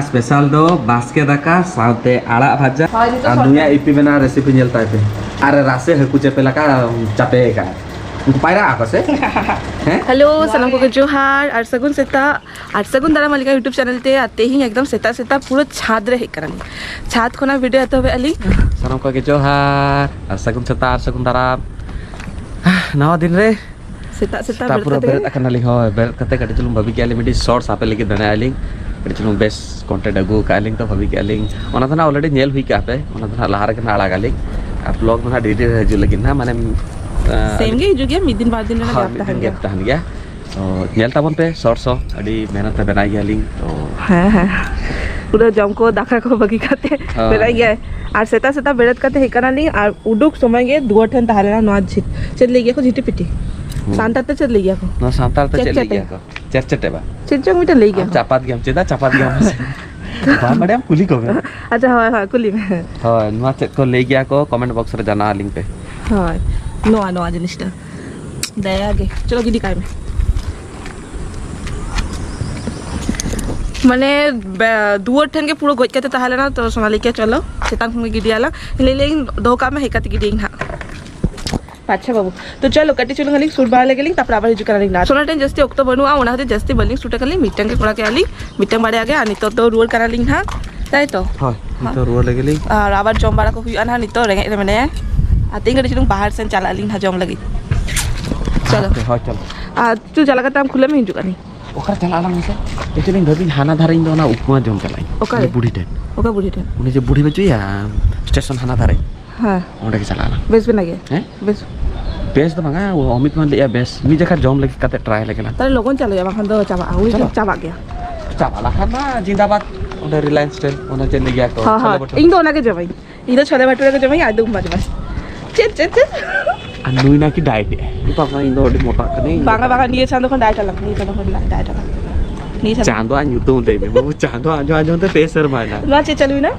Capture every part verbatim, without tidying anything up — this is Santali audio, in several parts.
ᱥᱯᱮᱥᱟᱞ ᱫᱚ ᱵᱟᱥᱠᱮ ᱫᱟᱠᱟ ᱥᱟᱶᱛᱮ ᱟᱲᱟᱜ ᱵᱷᱟᱡᱟ᱾ ᱦᱳᱭ, ᱱᱤᱛᱚᱜ ᱟᱨ ᱥᱚᱨᱠᱟᱨ ᱱᱩᱭᱟᱜ ᱤᱯᱤ ᱵᱮᱱᱟᱣ ᱨᱮᱥᱤᱯᱤ ᱧᱮᱞ ᱛᱟᱭ ᱯᱮ᱾ ᱟᱨ ᱨᱟᱥᱮ ᱦᱟᱹᱠᱩ ᱪᱟᱯᱮ ᱞᱮᱠᱟ ᱪᱟᱯᱮ ᱟᱠᱟᱫ᱾ ᱩᱱᱠᱩ ᱯᱟᱭᱨᱟᱜ ᱟᱠᱚ ᱥᱮ? ᱦᱮᱸ? ᱦᱮᱞᱳ, ᱥᱟᱱᱟᱢ ᱠᱚᱜᱮ ᱡᱚᱦᱟᱨ ᱟᱨ ᱥᱟᱹᱜᱩᱱ ᱥᱮᱛᱟᱜ ᱟᱨ ᱥᱟᱹᱜᱩᱱ ᱫᱟᱨᱟᱢ ᱟᱞᱤᱠᱟ YouTube ᱪᱮᱱᱮᱞ ᱛᱮ᱾ ᱟᱨ ᱛᱮᱦᱮᱧ ᱮᱠᱫᱚᱢ ᱥᱮᱛᱟᱜ ᱥᱮᱛᱟᱜ ᱯᱩᱨᱟᱹ ᱪᱷᱟᱫᱽ ᱨᱮ ᱦᱮᱡ ᱠᱟᱱᱟᱞᱤᱧ᱾ ᱪᱷᱟᱫᱽ ᱠᱷᱚᱱᱟᱜ ᱵᱷᱤᱰᱤᱭᱳ ᱮᱛᱚᱦᱚᱵ ᱮᱫᱼᱟ ᱞᱤᱧ᱾ ᱥᱟᱱᱟᱢ ᱠᱚᱜᱮ ᱡᱚᱦᱟᱨ ᱟᱨ ᱥᱟᱹᱜᱩᱱ ᱥᱮᱛᱟᱜ ᱟᱨ ᱥᱟᱹᱜᱩᱱ ᱫᱟᱨᱟᱢ᱾ ᱱᱟᱣᱟ ᱫᱤᱱ ᱨᱮ ᱥᱮᱛᱟᱜ ᱥᱮᱛᱟᱜ ᱥᱮᱛᱟᱜ ᱵᱮᱨᱮᱫ ᱯᱩᱨᱟᱹ ᱠᱟᱛᱮ ᱵᱮᱨᱮᱫ ᱜᱮ ᱟᱠᱟᱱᱟᱞᱤᱧ᱾ ᱦᱳᱭ, ᱵᱮᱨᱮᱫ ᱠᱟᱛᱮ ᱠᱟᱹᱴᱤᱡ ᱪᱩᱞᱩᱝ ᱵᱷᱟᱹᱵᱤ ᱠᱮᱜᱼᱟ ᱞᱤᱧ, ᱢᱤᱫᱴᱤᱡ ᱥᱚᱨᱴᱥ ᱟᱯᱮ ᱞᱟᱹᱜᱤᱫ ᱵᱮᱱᱟᱣ ᱟᱹᱞᱤᱧ᱾ ᱠᱟᱹᱴᱤᱡ ᱪᱩᱞᱩᱝ ᱵᱮᱥ ᱠᱚᱱᱴᱮᱱᱴ ᱟᱹᱜᱩ ᱠᱟᱜᱼᱟ ᱞᱤᱧ, ᱛᱚ ᱵᱷᱟᱹᱵᱤ ᱠᱮᱜᱼᱟ ᱞᱤᱧ᱾ ᱚᱱᱟ ᱫᱚ ᱱᱟᱜ ᱚᱞᱨᱮᱰᱤ ᱧᱮᱞ ᱦᱩᱭ ᱠᱟᱜᱼᱟ ᱯᱮ, ᱚᱱᱟ ᱫᱚ ᱱᱟᱜ ᱞᱟᱦᱟ ᱨᱮᱜᱮ ᱱᱟᱜ ᱟᱲᱟᱜ ᱟᱹᱞᱤᱧ᱾ ᱟᱨ ᱵᱞᱚᱜ ᱫᱚ ᱱᱟᱜ ᱰᱮᱞᱤ ᱨᱮ ᱦᱤᱡᱩᱜ ᱞᱟᱹᱜᱤᱫ ᱱᱟᱜ, ᱢᱟᱱᱮ, ᱟᱸ, ᱥᱮᱢ ᱜᱮ ᱦᱤᱡᱩᱜ ᱜᱮᱭᱟ, ᱢᱤᱫ ᱫᱤᱱ ᱵᱟᱨ ᱫᱤᱱ ᱨᱮᱱᱟᱜ ᱦᱳᱭ, ᱜᱮᱯ ᱢᱤᱫ ᱛᱟᱦᱮᱱ ᱫᱤᱱ ᱜᱮᱭᱟ᱾ ᱜᱮᱯ ᱛᱟᱦᱮᱱ ᱜᱮᱭᱟ᱾ ᱛᱚ ᱧᱮᱞ ᱛᱟᱵᱚᱱ ᱯᱮ ᱥᱚᱨᱴᱥ ᱦᱚᱸ, ᱟᱹᱰᱤ ᱢᱮᱦᱱᱚᱛ ᱛᱮ ᱵᱮᱱᱟᱣ ᱜᱮᱭᱟᱞᱤᱧ᱾ ᱛᱚ ᱦᱮᱸ, ᱦᱮᱸ, ᱯᱩᱨᱟᱹ ᱡᱚᱢ ᱠᱚ ᱫᱟᱠᱟ ᱠᱚ ᱵᱟᱹᱜᱤ ᱠᱟᱛᱮ ᱦᱳᱭ᱾ ᱵᱮᱱᱟᱣ ᱜᱮᱭᱟᱭ᱾ ᱟᱨ ᱥᱮᱛᱟᱜ ᱥᱮᱛᱟᱜ ᱵᱮᱨᱮᱫ ᱠᱟᱛᱮ ᱦᱮᱡ ᱠᱟᱱᱟᱞᱤᱧ, ᱟᱨ ᱩᱰᱩᱠ ᱥᱚᱢᱚᱭ ᱜᱮ ᱫᱩᱣᱟᱹᱨ ᱴᱷᱮᱱ ᱛᱟᱦᱮᱸ ᱞᱮᱱᱟ ᱱᱚᱣᱟ ᱡᱷᱤ-, ᱪᱮᱫ ᱞᱟᱹᱭ ᱜᱮᱭᱟ ᱠᱚ, ᱡᱷᱤᱴᱤ ᱯᱤᱴᱤ᱾ ᱦᱩᱸ᱾ ᱥᱟᱱᱛᱟᱲ ᱛᱮ ᱪᱮᱫ ᱞᱟᱹᱭ ᱜᱮᱭᱟ ᱠᱚ? ᱱᱚᱣᱟ ᱥᱟᱱᱛᱟᱲ ᱛᱮ ᱪᱮᱫ ᱞᱟᱹᱭ ᱪᱮᱫ ᱜᱮᱭᱟ ᱠᱚ? ᱪᱮᱫ ᱪᱮᱫ ᱵᱟ? ᱪᱮᱫ ᱪᱚᱝ ᱢᱤᱫᱴᱮᱱ ᱞᱟᱹᱭ ᱜᱮᱭᱟ ᱟᱢ ᱠᱚ᱾ ᱪᱟᱯᱟᱫ ᱜᱮᱭᱟᱢ, ᱪᱮᱫᱟᱜ ᱪᱟᱯᱟᱫ ᱜᱮᱭᱟᱢ ᱢᱟᱥᱮ? ᱵᱟᱢ ᱵᱟᱲᱟᱭᱟᱢ ᱠᱩᱞᱤ ᱠᱚᱢᱮ᱾ ᱟᱪᱪᱷᱟ, ᱦᱳᱭ, ᱦᱳᱭ, ᱠᱩᱞᱤ ᱢᱮ᱾ ᱦᱳᱭ, ᱱᱚᱣᱟ ᱪᱮᱫ ᱠᱚ ᱞᱟᱹᱭ ᱜᱮᱭᱟ ᱠᱚ, ᱠᱚᱢᱮᱱᱴ ᱵᱚᱠᱥ ᱨᱮ ᱡᱟᱱᱟᱣ ᱟᱹᱞᱤᱧ ᱯᱮ᱾ ᱦᱳᱭ, ᱱᱚᱣᱟ, ᱱᱚᱣᱟ ᱡᱤᱱᱤᱥᱴᱟ᱾ ᱫᱟᱭᱟ ᱜᱮ᱾ ᱪᱚᱞᱚ, ᱜᱤᱰᱤ ᱠᱟᱭ ᱢᱮ᱾ ᱢᱟᱱᱮ, ᱵᱮ-, ᱫᱩᱣᱟᱹᱨ ᱴᱷᱮᱱ ᱜᱮ ᱯᱩᱨᱟᱹ ᱜᱚᱡ ᱠᱟᱛᱮ ᱛᱟᱦᱮᱸ ᱞᱮᱱᱟ, ᱛᱚ ᱥᱳᱱᱟᱞᱤᱠᱟ, ᱪᱚᱞᱚ, ᱪᱮᱛᱟᱱ ᱠᱷᱚᱱ ᱜᱮ ᱜᱤᱰᱤᱭᱟᱞᱟᱝ᱾ ᱞᱟᱹᱭ ᱞᱟᱹᱭᱟᱹᱧ, ᱫᱚᱦᱚ ᱠᱟᱜ ᱢᱮ, ᱦᱮᱡ ᱠᱟᱛᱮ ᱜᱤᱰᱤᱭᱟᱹᱧ ᱦᱟᱸᱜ᱾ ᱟᱪᱪᱷᱟ ᱵᱟᱹᱵᱩ, ᱛᱚ ᱪᱚᱞᱚ, ᱠᱟᱹᱴᱤᱡ ᱪᱩᱞᱩᱝ ᱟᱹᱞᱤᱧ ᱥᱩᱴ ᱵᱟᱲᱟ ᱞᱮᱜᱮ ᱞᱤᱧ, ᱛᱟᱨᱯᱚᱨ ᱟᱵᱟᱨ ᱦᱤᱡᱩᱜ ᱠᱟᱱᱟᱞᱤᱧ ᱱᱟᱦᱟᱜ᱾ ᱥᱳᱱᱟ ᱴᱷᱮᱱ ᱡᱟᱹᱥᱛᱤ ᱚᱠᱛᱚ ᱵᱟᱹᱱᱩᱜᱼᱟ, ᱚᱱᱟ ᱠᱷᱟᱹᱛᱤᱨ ᱡᱟᱹᱥᱛᱤ ᱵᱟᱹᱞᱤᱧ ᱥᱩᱴ ᱟᱠᱟᱫ ᱞᱤᱧ, ᱢᱤᱫᱴᱟᱝ ᱜᱮ ᱠᱚᱨᱟᱣ ᱠᱮᱜᱼᱟ ᱞᱤᱧ, ᱢᱤᱫᱴᱟᱝ ᱵᱟᱨᱭᱟ ᱜᱮ, ᱟᱨ ᱱᱤᱛᱚᱜ ᱫᱚ ᱨᱩᱣᱟᱹᱲ ᱠᱟᱱᱟᱞᱤᱧ ᱱᱟᱦᱟᱜ, ᱛᱟᱭ ᱛᱚ? ᱦᱳᱭ, ᱦᱮᱸ᱾ ᱱᱤᱛᱚᱜ ᱨᱩᱣᱟᱹᱲ ᱞᱮᱜᱮ ᱞᱤᱧ᱾ ᱟᱨ ᱟᱵᱟᱨ ᱡᱚᱢ ᱵᱟᱲᱟ ᱠᱚ ᱦᱩᱭᱩᱜᱼᱟ ᱱᱟᱦᱟᱜ, ᱱᱤᱛᱚᱜ ᱨᱮᱸᱜᱮᱡ ᱨᱮ ᱢᱮᱱᱟᱭᱟ᱾ ᱟᱨ ᱛᱮᱦᱮᱧ ᱠᱟᱹᱴᱤᱡ ᱪᱩᱞᱩᱝ ᱵᱟᱦᱟᱨ ᱥᱮᱱ ᱪᱟᱞᱟᱜ ᱟᱹᱞᱤᱧ ᱱᱟᱦᱟᱜ ᱡᱚᱢ ᱞᱟᱹᱜᱤᱫ᱾ ᱪᱚᱞᱚ᱾ ᱦᱳᱭ, ᱪᱚᱞᱚ᱾ ᱟᱨ ᱪᱚ, ᱪᱟᱞᱟᱣ ᱠᱟᱛᱮ ᱟᱢ ᱠᱷᱩᱞᱟᱹ ᱢᱮ, ᱦᱤᱡᱩᱜ ᱠᱟᱹᱱᱟᱹᱧ᱾ ᱚᱠᱟᱨᱮ ᱪᱟᱞᱟᱜ ᱟᱞᱟᱝ ᱢᱟᱥᱮ? ᱮᱠᱪᱩᱭᱮᱞᱤ ᱤᱧ ᱵᱷᱟᱹᱵᱤᱧ ᱦᱟᱱᱟ ᱫᱷᱟᱨᱮ, ᱤᱧ ᱫᱚ ᱚᱱᱟ ᱩᱯᱢᱟ ᱡᱚᱢ ᱪᱟᱞᱟᱜ ᱟᱹᱧ᱾ ᱚᱠᱟᱨᱮ? ᱩᱱᱤ ᱵᱩᱰᱷᱤ ᱴᱷᱮᱱ᱾ ᱚᱠᱟ ᱵᱩᱰᱷᱤ ᱴᱷᱮᱱ? ᱩᱱᱤ ᱡᱮ ᱵᱩᱰᱷᱤ ᱵᱟᱹᱪᱩᱭᱟ, ᱥᱴᱮᱥᱚᱱ ᱦᱟᱱᱟ ᱫᱷᱟᱨᱮ᱾ ᱦᱮᱸ᱾ ᱚᱸᱰᱮ ᱜᱮ ᱪᱟᱞᱟᱜ ᱟᱞᱟᱝ᱾ ᱵᱮᱥ ᱵᱮᱱᱟ ᱜᱮ? ᱦᱮᱸ? ᱵᱮᱥ᱾ ᱵᱮᱥ ᱫᱚ ᱵᱟᱝᱟ, ᱚᱢᱤᱛ ᱢᱟ ᱞᱟᱹᱭᱮᱜᱼᱟ ᱵᱮᱥ᱾ ᱢᱤᱫ ᱡᱚᱠᱷᱟ ᱡᱚᱢ ᱞᱟᱹᱜᱤᱫ ᱠᱟᱛᱮ ᱴᱨᱟᱭ ᱞᱮᱜᱮ ᱞᱟᱝ᱾ ᱛᱟᱦᱞᱮ ᱞᱚᱜᱚᱱ ᱪᱟᱞᱟᱜ ᱦᱩᱭᱩᱜᱼᱟ, ᱵᱟᱝᱠᱷᱟᱱ ᱫᱚ ᱪᱟᱵᱟᱜᱼᱟ, ᱩᱱᱤ ᱪᱟᱞᱟᱜ᱾ ᱪᱟᱵᱟᱜ ᱜᱮᱭᱟ᱾ ᱪᱟᱵᱟᱜ ᱞᱮᱠᱷᱟᱱ ᱢᱟ ᱡᱤᱱᱫᱟᱵᱟᱫ, ᱚᱸᱰᱮ ᱨᱤᱞᱟᱭᱮᱱᱥ ᱴᱷᱮᱱ, ᱚᱱᱟ ᱪᱮᱫ ᱞᱟᱹᱭ ᱜᱮᱭᱟ ᱠᱚ, ᱦᱚᱸ, ᱦᱚᱸ᱾ ᱪᱷᱳᱞᱮ ᱵᱷᱟᱴᱩᱨᱮ᱾ ᱤᱧ ᱫᱚ ᱚᱱᱟᱜᱮ ᱡᱚᱢᱟᱹᱧ᱾ ᱤᱧ ᱫᱚ ᱪᱷᱳᱞᱮ ᱵᱷᱟᱴᱩᱨᱮ ᱜᱮ ᱡᱚᱢᱟᱹᱧ, ᱟᱨ ᱫᱩ ᱢᱟᱡᱽ ᱢᱟᱡᱽ᱾ ᱪᱮᱫ, ᱪᱮᱫ, ᱪᱮᱫ? ᱟᱨ ᱱᱩᱭ ᱱᱟᱠᱤ ᱰᱟᱭᱮᱴ ᱮ᱾ ᱵᱟᱵᱟ, ᱤᱧ ᱫᱚ ᱟᱹᱰᱤ ᱢᱚᱴᱟᱜ ᱠᱟᱹᱱᱟᱹᱧ᱾ ᱵᱟᱝᱟ, ᱵᱟᱝᱟ, ᱱᱤᱭᱟᱹ ᱪᱟᱸᱫᱚ ᱠᱷᱚᱱ ᱰᱟᱭᱮᱴ ᱟᱞᱟᱝ, ᱱᱤᱭᱟᱹ ᱪᱟᱸᱫᱚ ᱠᱷᱚᱱ ᱰᱟᱭᱮᱴ ᱟᱞᱟᱝ᱾ ᱱᱤᱭᱟᱹ ᱪᱟᱸᱫᱚ᱾ ᱪᱟᱸᱫᱚ ᱟᱜ ᱧᱩᱛᱩᱢ ᱞᱟᱹᱭ ᱢᱮ ᱵᱟᱹᱵᱩ, ᱪᱟᱸᱫᱚ ᱟᱸᱡᱚᱢ ᱟᱸᱡᱚᱢ ᱛᱮ ᱯᱮ ᱥᱮᱨᱢᱟ ᱮᱱᱟ᱾ ᱱᱚᱣᱟ ᱪᱮᱫ ᱪᱟᱹᱞᱩᱭᱮᱱᱟ?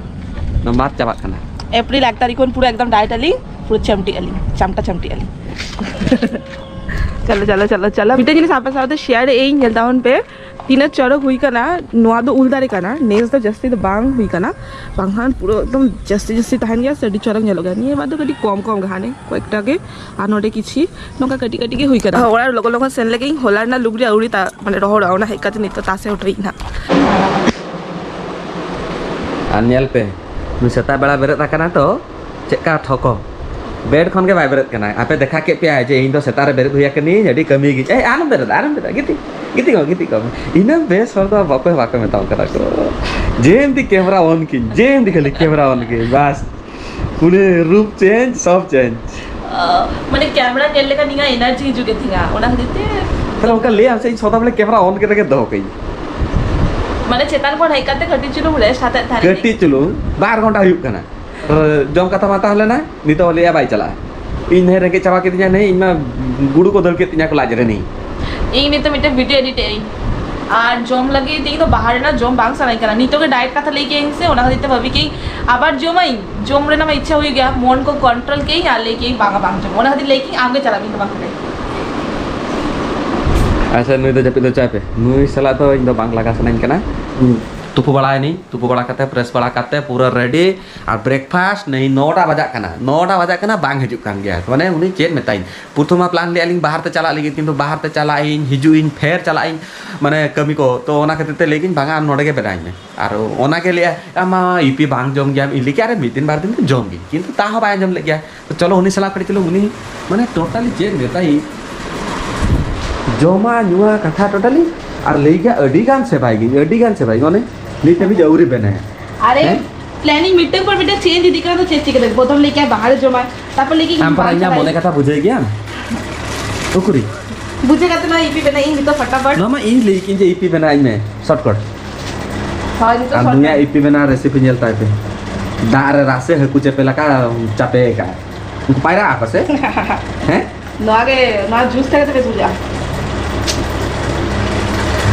ᱱᱚᱣᱟ ᱢᱟᱨᱪ ᱪᱟᱵᱟᱜ ᱠᱟᱱᱟ᱾ ᱮᱯᱨᱤᱞ ᱮᱠ ᱛᱟᱹᱨᱤᱠᱷ ᱠᱷᱚᱱ ᱯᱩᱨᱟᱹ ᱮᱠᱫᱚᱢ ᱰᱟᱭᱮᱴ ᱟᱹᱞᱤᱧ, ᱯᱩᱨᱟᱹ ᱪᱟᱢᱴᱤᱜ ᱟᱹᱞᱤᱧ, ᱪᱟᱢᱴᱟ ᱪᱟᱢᱴᱤᱜ ᱟᱹᱞᱤᱧ᱾ ᱪᱟᱞᱟᱜ ᱪᱟᱞᱟᱜ ᱪᱟᱞᱟᱜ ᱪᱟᱞᱟᱜ ᱢᱤᱫᱴᱮᱱ ᱡᱤᱱᱤᱥ ᱟᱯᱮ ᱥᱟᱶᱛᱮ ᱥᱮᱭᱟᱨ ᱮᱫ ᱤᱧ, ᱧᱮᱞ ᱛᱟᱵᱚᱱ ᱯᱮ᱾ ᱛᱤᱱᱟᱹᱜ ᱪᱚᱨᱚᱠ ᱦᱩᱭ ᱠᱟᱱᱟ᱾ ᱱᱚᱣᱟ ᱫᱚ ᱩᱞ ᱫᱟᱨᱮ ᱠᱟᱱᱟ, ᱱᱮᱥ ᱫᱚ ᱡᱟᱹᱥᱛᱤ ᱫᱚ ᱵᱟᱝ ᱦᱩᱭ ᱠᱟᱱᱟ, ᱵᱟᱝᱠᱷᱟᱱ ᱯᱩᱨᱟᱹ ᱮᱠᱫᱚᱢ ᱡᱟᱹᱥᱛᱤ ᱡᱟᱹᱥᱛᱤ ᱛᱟᱦᱮᱱ ᱜᱮᱭᱟ ᱥᱮ, ᱟᱹᱰᱤ ᱪᱚᱨᱚᱠ ᱧᱮᱞᱚᱜ ᱜᱮᱭᱟ᱾ ᱱᱤᱭᱟᱹ ᱵᱟᱨ ᱫᱚ ᱠᱟᱹᱴᱤᱡ ᱠᱚᱢ ᱠᱚᱢ ᱜᱮ, ᱦᱟᱱᱮ ᱠᱚᱭᱮᱠᱴᱟ ᱜᱮ, ᱟᱨ ᱱᱚᱰᱮ ᱠᱤᱪᱷᱤ ᱱᱚᱝᱠᱟ ᱠᱟᱹᱴᱤᱡ ᱠᱟᱹᱴᱤᱡ ᱜᱮ ᱦᱩᱭ ᱠᱟᱱᱟ᱾ ᱚᱲᱟᱜ ᱨᱮ ᱞᱚᱜᱚᱱ ᱞᱚᱜᱚᱱ ᱥᱮᱱ ᱞᱮᱜᱮ, ᱦᱚᱞᱟ ᱨᱮᱱᱟᱜ ᱞᱩᱜᱽᱲᱤ ᱟᱹᱣᱨᱤ ᱛᱟ-, ᱢᱟᱱᱮ ᱨᱚᱦᱚᱲᱚᱜᱼᱟ, ᱚᱱᱟ ᱦᱮᱡ ᱠᱟᱛᱮ ᱱᱤᱛᱚᱜ ᱛᱟᱥᱮ ᱦᱚᱴᱚᱭ ᱤᱧ ᱦᱟᱸᱜ᱾ ᱟᱨ ᱧᱮᱞ ᱯᱮ, ᱱᱩᱭ ᱥᱮᱛᱟᱜ ᱵᱮᱲᱟ ᱵᱮᱨᱮᱫ ᱟᱠᱟᱱᱟ ᱛᱚ, ᱪᱮᱫᱠᱟ ᱴᱷᱚᱠᱚ, ᱵᱮᱰ ᱠᱷᱚᱱ ᱜᱮ ᱵᱟᱭ ᱵᱮᱨᱮᱫ ᱠᱟᱱᱟ᱾ ᱟᱯᱮ ᱫᱮᱠᱷᱟ ᱠᱮᱫ ᱯᱮᱭᱟ ᱡᱮ ᱤᱧ ᱫᱚ ᱥᱮᱛᱟᱜ ᱨᱮ ᱵᱮᱨᱮᱫ ᱦᱩᱭ ᱟᱠᱟᱱᱤᱧ, ᱟᱹᱰᱤ ᱠᱟᱹᱢᱤ ᱜᱤᱧ᱾ ᱮ, ᱟᱞᱚᱢ ᱵᱮᱨᱮᱫ, ᱟᱞᱚᱢ ᱵᱮᱨᱮᱫ, ᱜᱤᱛᱤᱡ, ᱜᱤᱛᱤᱡ ᱠᱚᱜ ᱢᱮ, ᱜᱤᱛᱤᱡ ᱠᱚᱜ ᱢᱮ᱾ ᱤᱱᱟᱹ ᱵᱮᱥ ᱦᱚᱲ ᱫᱚ ᱵᱟᱠᱚ, ᱵᱟᱠᱚ ᱢᱮᱛᱟᱢ ᱠᱟᱱᱟ ᱠᱚ᱾ ᱡᱮ ᱮᱢ ᱫᱤ ᱠᱮᱢᱨᱟ ᱚᱱ ᱠᱤᱧ, ᱡᱮ ᱮᱢ ᱫᱤ ᱠᱷᱟᱹᱞᱤ ᱠᱮᱢᱨᱟ ᱚᱱ ᱠᱤᱧ, ᱵᱟᱥ᱾ ᱯᱩᱨᱟᱹ ᱨᱩᱯ ᱪᱮᱧᱡᱽ, ᱥᱚᱵ ᱪᱮᱧᱡᱽ᱾ ᱢᱟᱱᱮ ᱠᱮᱢᱨᱟ ᱧᱮᱞ ᱞᱮᱠᱷᱟᱱ ᱤᱧᱟᱹᱜ ᱮᱱᱟᱨᱡᱤ ᱦᱤᱡᱩᱜ ᱜᱮ ᱛᱤᱧᱟ, ᱚᱱᱟ ᱠᱷᱟᱹᱛᱤᱨ ᱛᱮ᱾ ᱛᱟᱦᱞᱮ ᱚᱱᱠᱟ ᱞᱟᱹᱭᱟᱢ ᱥᱮ, ᱤᱧ ᱥᱚᱫᱟ ᱵᱚᱞᱮ ᱠᱮᱢᱨᱟ ᱚᱱ ᱠᱟᱛᱮ ᱜᱮ ᱫᱚᱦᱚ ᱠᱟᱹᱧ᱾ ᱢᱟᱱᱮ ᱪᱮᱛᱟᱱ ᱠᱷᱚᱱ ᱦᱮᱡ ᱠᱟᱛᱮ ᱠᱟᱹᱴᱤᱡ ᱪᱩᱞᱩᱝ ᱨᱮᱥᱴ ᱦᱟᱛᱮᱫ ᱛᱟᱦᱮᱱ ᱠᱟᱹᱴᱤᱡ ᱪᱩᱞᱩᱝ, ᱵᱟᱨ ᱜᱷᱚᱱᱴᱟ ᱦᱩᱭᱩᱜ ᱠᱟᱱᱟ᱾ ᱟᱨ ᱡᱚᱢ ᱠᱟᱛᱷᱟ ᱢᱟᱛᱟ ᱦᱚᱸ ᱞᱮᱱᱟ, ᱱᱤᱛᱚᱜ ᱞᱟᱹᱭᱟ ᱵᱟᱭ ᱪᱟᱞᱟᱜᱼᱟ᱾ ᱤᱧ ᱱᱮ ᱨᱮᱸᱜᱮᱡ ᱪᱟᱵᱟ ᱠᱤᱫᱤᱧᱟ, ᱱᱮ ᱤᱧ ᱢᱟ ᱜᱩᱲᱩ ᱠᱚ ᱫᱟᱹᱲ ᱠᱮᱫ ᱛᱤᱧᱟ ᱠᱚ ᱞᱟᱡ ᱨᱮ ᱱᱮ᱾ ᱤᱧ ᱱᱤᱛᱚᱜ ᱢᱤᱫᱴᱮᱱ ᱵᱷᱤᱰᱤᱭᱳ ᱮᱰᱤᱴ ᱮᱫ ᱟᱹᱧ, ᱟᱨ ᱡᱚᱢ ᱞᱟᱹᱜᱤᱫ ᱤᱧ ᱫᱚ ᱵᱟᱦᱟᱨ ᱨᱮᱱᱟᱜ ᱡᱚᱢ ᱵᱟᱝ ᱥᱟᱱᱟᱧ ᱠᱟᱱᱟ᱾ ᱱᱤᱛᱚᱜ ᱜᱮ ᱰᱟᱭᱮᱴ ᱠᱟᱛᱷᱟ ᱞᱟᱹᱭ ᱠᱮᱫ ᱟᱹᱧ ᱥᱮ, ᱚᱱᱟ ᱠᱷᱟᱹᱛᱤᱨ ᱛᱮ ᱵᱷᱟᱵᱤ ᱠᱮᱫ ᱟᱹᱧ ᱟᱵᱟᱨ ᱡᱚᱢᱟᱹᱧ, ᱡᱚᱢ ᱨᱮᱱᱟᱜ ᱢᱟ ᱤᱪᱪᱷᱟ ᱦᱩᱭᱩᱜ ᱜᱮᱭᱟ, ᱢᱚᱱ ᱠᱚ ᱠᱚᱱᱴᱨᱳᱞ ᱠᱮᱫ ᱟᱹᱧ ᱟᱨ ᱞᱟᱹᱭ ᱠᱮᱫ ᱟᱹᱧ ᱵᱟᱝᱟ, ᱵᱟᱝ ᱡᱚᱢ᱾ ᱚᱱᱟ ᱠᱷᱟᱹᱛᱤᱨ ᱞᱟᱹᱭ ᱠᱮᱫ ᱟᱹᱧ ᱟᱢ ᱜᱮ ᱪᱟᱞᱟᱜ ᱢᱮ, ᱤᱧ ᱫᱚ ᱵᱟᱝ ᱠᱟᱱᱟᱧ᱾ ᱟᱪᱪᱷᱟ, ᱱᱩᱭ ᱫᱚ ᱡᱟᱹᱯᱤᱫ ᱦᱚᱪᱚᱭ ᱯᱮ, ᱱᱩᱭ ᱥᱟᱞᱟᱜ ᱫᱚ ᱤᱧ ᱫᱚ ᱵᱟᱝ ᱞᱟᱜᱟ ᱥᱟᱱᱟᱧ ᱠᱟᱱᱟ᱾ ᱛᱩᱯᱩ ᱵᱟᱲᱟᱭᱮᱱᱟᱹᱧ, ᱛᱩᱯᱩ ᱵᱟᱲᱟ ᱠᱟᱛᱮ, ᱯᱷᱨᱮᱥ ᱵᱟᱲᱟ ᱠᱟᱛᱮ, ᱯᱩᱨᱟᱹ ᱨᱮᱰᱤ᱾ ᱟᱨ ᱵᱨᱮᱠᱯᱷᱟᱥᱴ ᱱᱮᱭ ᱱᱚᱴᱟ ᱵᱟᱡᱟᱜ ᱠᱟᱱᱟ, ᱱᱚᱴᱟ ᱵᱟᱡᱟᱜ ᱠᱟᱱᱟ, ᱵᱟᱝ ᱦᱤᱡᱩᱜ ᱠᱟᱱ ᱜᱮᱭᱟ᱾ ᱢᱟᱱᱮ ᱩᱱᱤ ᱪᱮᱫ ᱢᱮᱛᱟᱭ, ᱯᱨᱚᱛᱷᱚᱢ ᱢᱟ ᱯᱞᱟᱱ ᱞᱮᱫᱼᱟ ᱞᱤᱧ ᱵᱟᱦᱟᱨ ᱛᱮ ᱪᱟᱞᱟᱜ ᱞᱟᱹᱜᱤᱫ, ᱠᱤᱱᱛᱩ ᱵᱟᱦᱟᱨ ᱛᱮ ᱪᱟᱞᱟᱜ ᱟᱹᱧ, ᱦᱤᱡᱩᱜ ᱤᱧ, ᱯᱷᱮᱨ ᱪᱟᱞᱟᱜ ᱟᱹᱧ, ᱢᱟᱱᱮ ᱠᱟᱹᱢᱤ ᱠᱚ᱾ ᱛᱚ ᱚᱱᱟ ᱠᱷᱟᱹᱛᱤᱨ ᱛᱮ ᱞᱟᱹᱭ ᱠᱤᱧ, "ᱵᱟᱝᱟ, ᱟᱢ ᱱᱚᱰᱮ ᱜᱮ ᱵᱮᱱᱟᱣ ᱤᱧ ᱢᱮ᱾" ᱟᱨ ᱚᱱᱟ ᱜᱮ ᱞᱟᱹᱭᱟ, "ᱟᱢ ᱢᱟ ᱤᱯᱤ ᱵᱟᱝ ᱡᱚᱢ ᱜᱮᱭᱟᱢ?" ᱤᱧ ᱞᱟᱹᱭ ᱠᱮᱫᱼᱟ, "ᱟᱨᱮ ᱢᱤᱫ ᱫᱤᱱ ᱵᱟᱨ ᱫᱤᱱ ᱫᱚ ᱡᱚᱢ ᱜᱤᱧ", ᱠᱤᱱᱛᱩ ᱛᱟ ᱦᱚᱸ ᱵᱟᱭ ᱟᱸᱡᱚᱢ ᱞᱮᱫ ᱜᱮᱭᱟ᱾ ᱛᱚ ᱪᱚᱞᱚ ᱩᱱᱤ ᱥᱟᱞᱟᱜ ᱠᱟᱹᱴᱤᱡ ᱪᱩᱞᱩᱝ, ᱩᱱᱤ ᱢᱟᱱᱮ ᱴᱳᱴᱟᱞᱤ ᱪᱮᱫ ᱢᱮᱛᱟᱭ, ᱡᱚᱢᱟ ᱧᱩᱣᱟ ᱠᱟᱛᱷᱟ ᱴᱳᱴᱟᱞᱤ, ᱟᱨ ᱞᱟᱹᱭ ᱜᱮᱭᱟ, "ᱟᱹᱰᱤ ᱜᱟᱱ ᱥᱮᱵᱟᱭ ᱜᱤᱧ, ᱟᱹᱰᱤ ᱜᱟᱱ ᱥᱮᱵᱟᱭ ᱜᱤᱧ", ᱚᱱᱮ ᱱᱤᱛ ᱦᱟᱹᱵᱤᱡ ᱟᱹᱣᱨᱤ ᱵᱮᱱᱟᱭᱟ᱾ ᱟᱨᱮ, ᱦᱮᱸ? ᱯᱞᱮᱱᱤᱝ ᱢᱤᱫᱴᱟᱝ ᱯᱚᱨ ᱢᱤᱫᱴᱟᱝ ᱪᱮᱧᱡᱽ ᱤᱫᱤᱜ ᱠᱟᱱᱟ, ᱛᱚ ᱪᱮᱫ ᱪᱤᱠᱟᱹ ᱫᱟᱲᱮᱭᱟᱜᱼᱟ? ᱯᱨᱚᱛᱷᱚᱢ ᱞᱟᱹᱭ ᱠᱮᱫᱼᱟ ᱵᱟᱦᱟᱨᱮ ᱡᱚᱢᱟᱭ, ᱛᱟᱨᱯᱚᱨ ᱞᱟᱹᱭ ᱠᱮᱫᱼᱟ ᱟᱢ ᱯᱟᱨᱟ ᱵᱟᱝ ᱤᱧᱟᱹᱜ ᱪᱟᱞᱟᱜ ᱢᱚᱱᱮ ᱤᱧ᱾ ᱠᱟᱛᱷᱟ ᱵᱩᱡᱷᱟᱹᱣ ᱜᱮᱭᱟᱢ? ᱩᱠᱩᱨᱤ? ᱵᱩᱡᱷᱟᱹᱣ ᱠᱟᱛᱮ ᱱᱚᱣᱟ ᱤᱯᱤ ᱵᱮᱱᱟᱣ ᱤᱧ ᱱᱤᱛᱚᱜ ᱯᱷᱟᱴᱟᱯᱷᱟᱴ᱾ ᱱᱚᱣᱟ ᱢᱟ ᱤᱧ ᱞᱟᱹᱭ ᱠᱤᱧ ᱡᱮ ᱤᱯᱤ ᱵᱮᱱᱟᱣ ᱤᱧ ᱢᱮ, ᱥᱚᱨᱴᱠᱟᱴ᱾ ᱦᱳᱭ, ᱱᱤᱛᱚᱜ ᱟᱨ ᱥᱚᱨᱴᱠᱟᱴ᱾ ᱱᱩᱭᱟᱜ ᱤᱯᱤ ᱵᱮᱱᱟᱣ ᱨᱮᱥᱤᱯᱤ ᱧᱮᱞ ᱛᱟᱭ ᱯᱮ᱾ ᱫᱟᱜ ᱨᱮ ᱨᱟᱥᱮ ᱦᱟᱹᱠᱩ ᱪᱟᱯᱮ ᱞᱮᱠᱟ ᱪᱟᱯᱮ ᱟᱠᱟᱫ᱾ ᱩᱱᱠᱩ ᱯᱟᱭᱨᱟᱜ ᱟᱠᱚ ᱥᱮ? ᱦᱮᱸ? ᱱᱚᱣᱟ ᱜᱮ, ᱱᱚᱣᱟ ᱡᱩᱥ ᱛᱮᱜᱮ ᱛᱚ ᱵᱮᱥ ᱵᱩᱡᱷᱟᱹᱜᱼᱟ᱾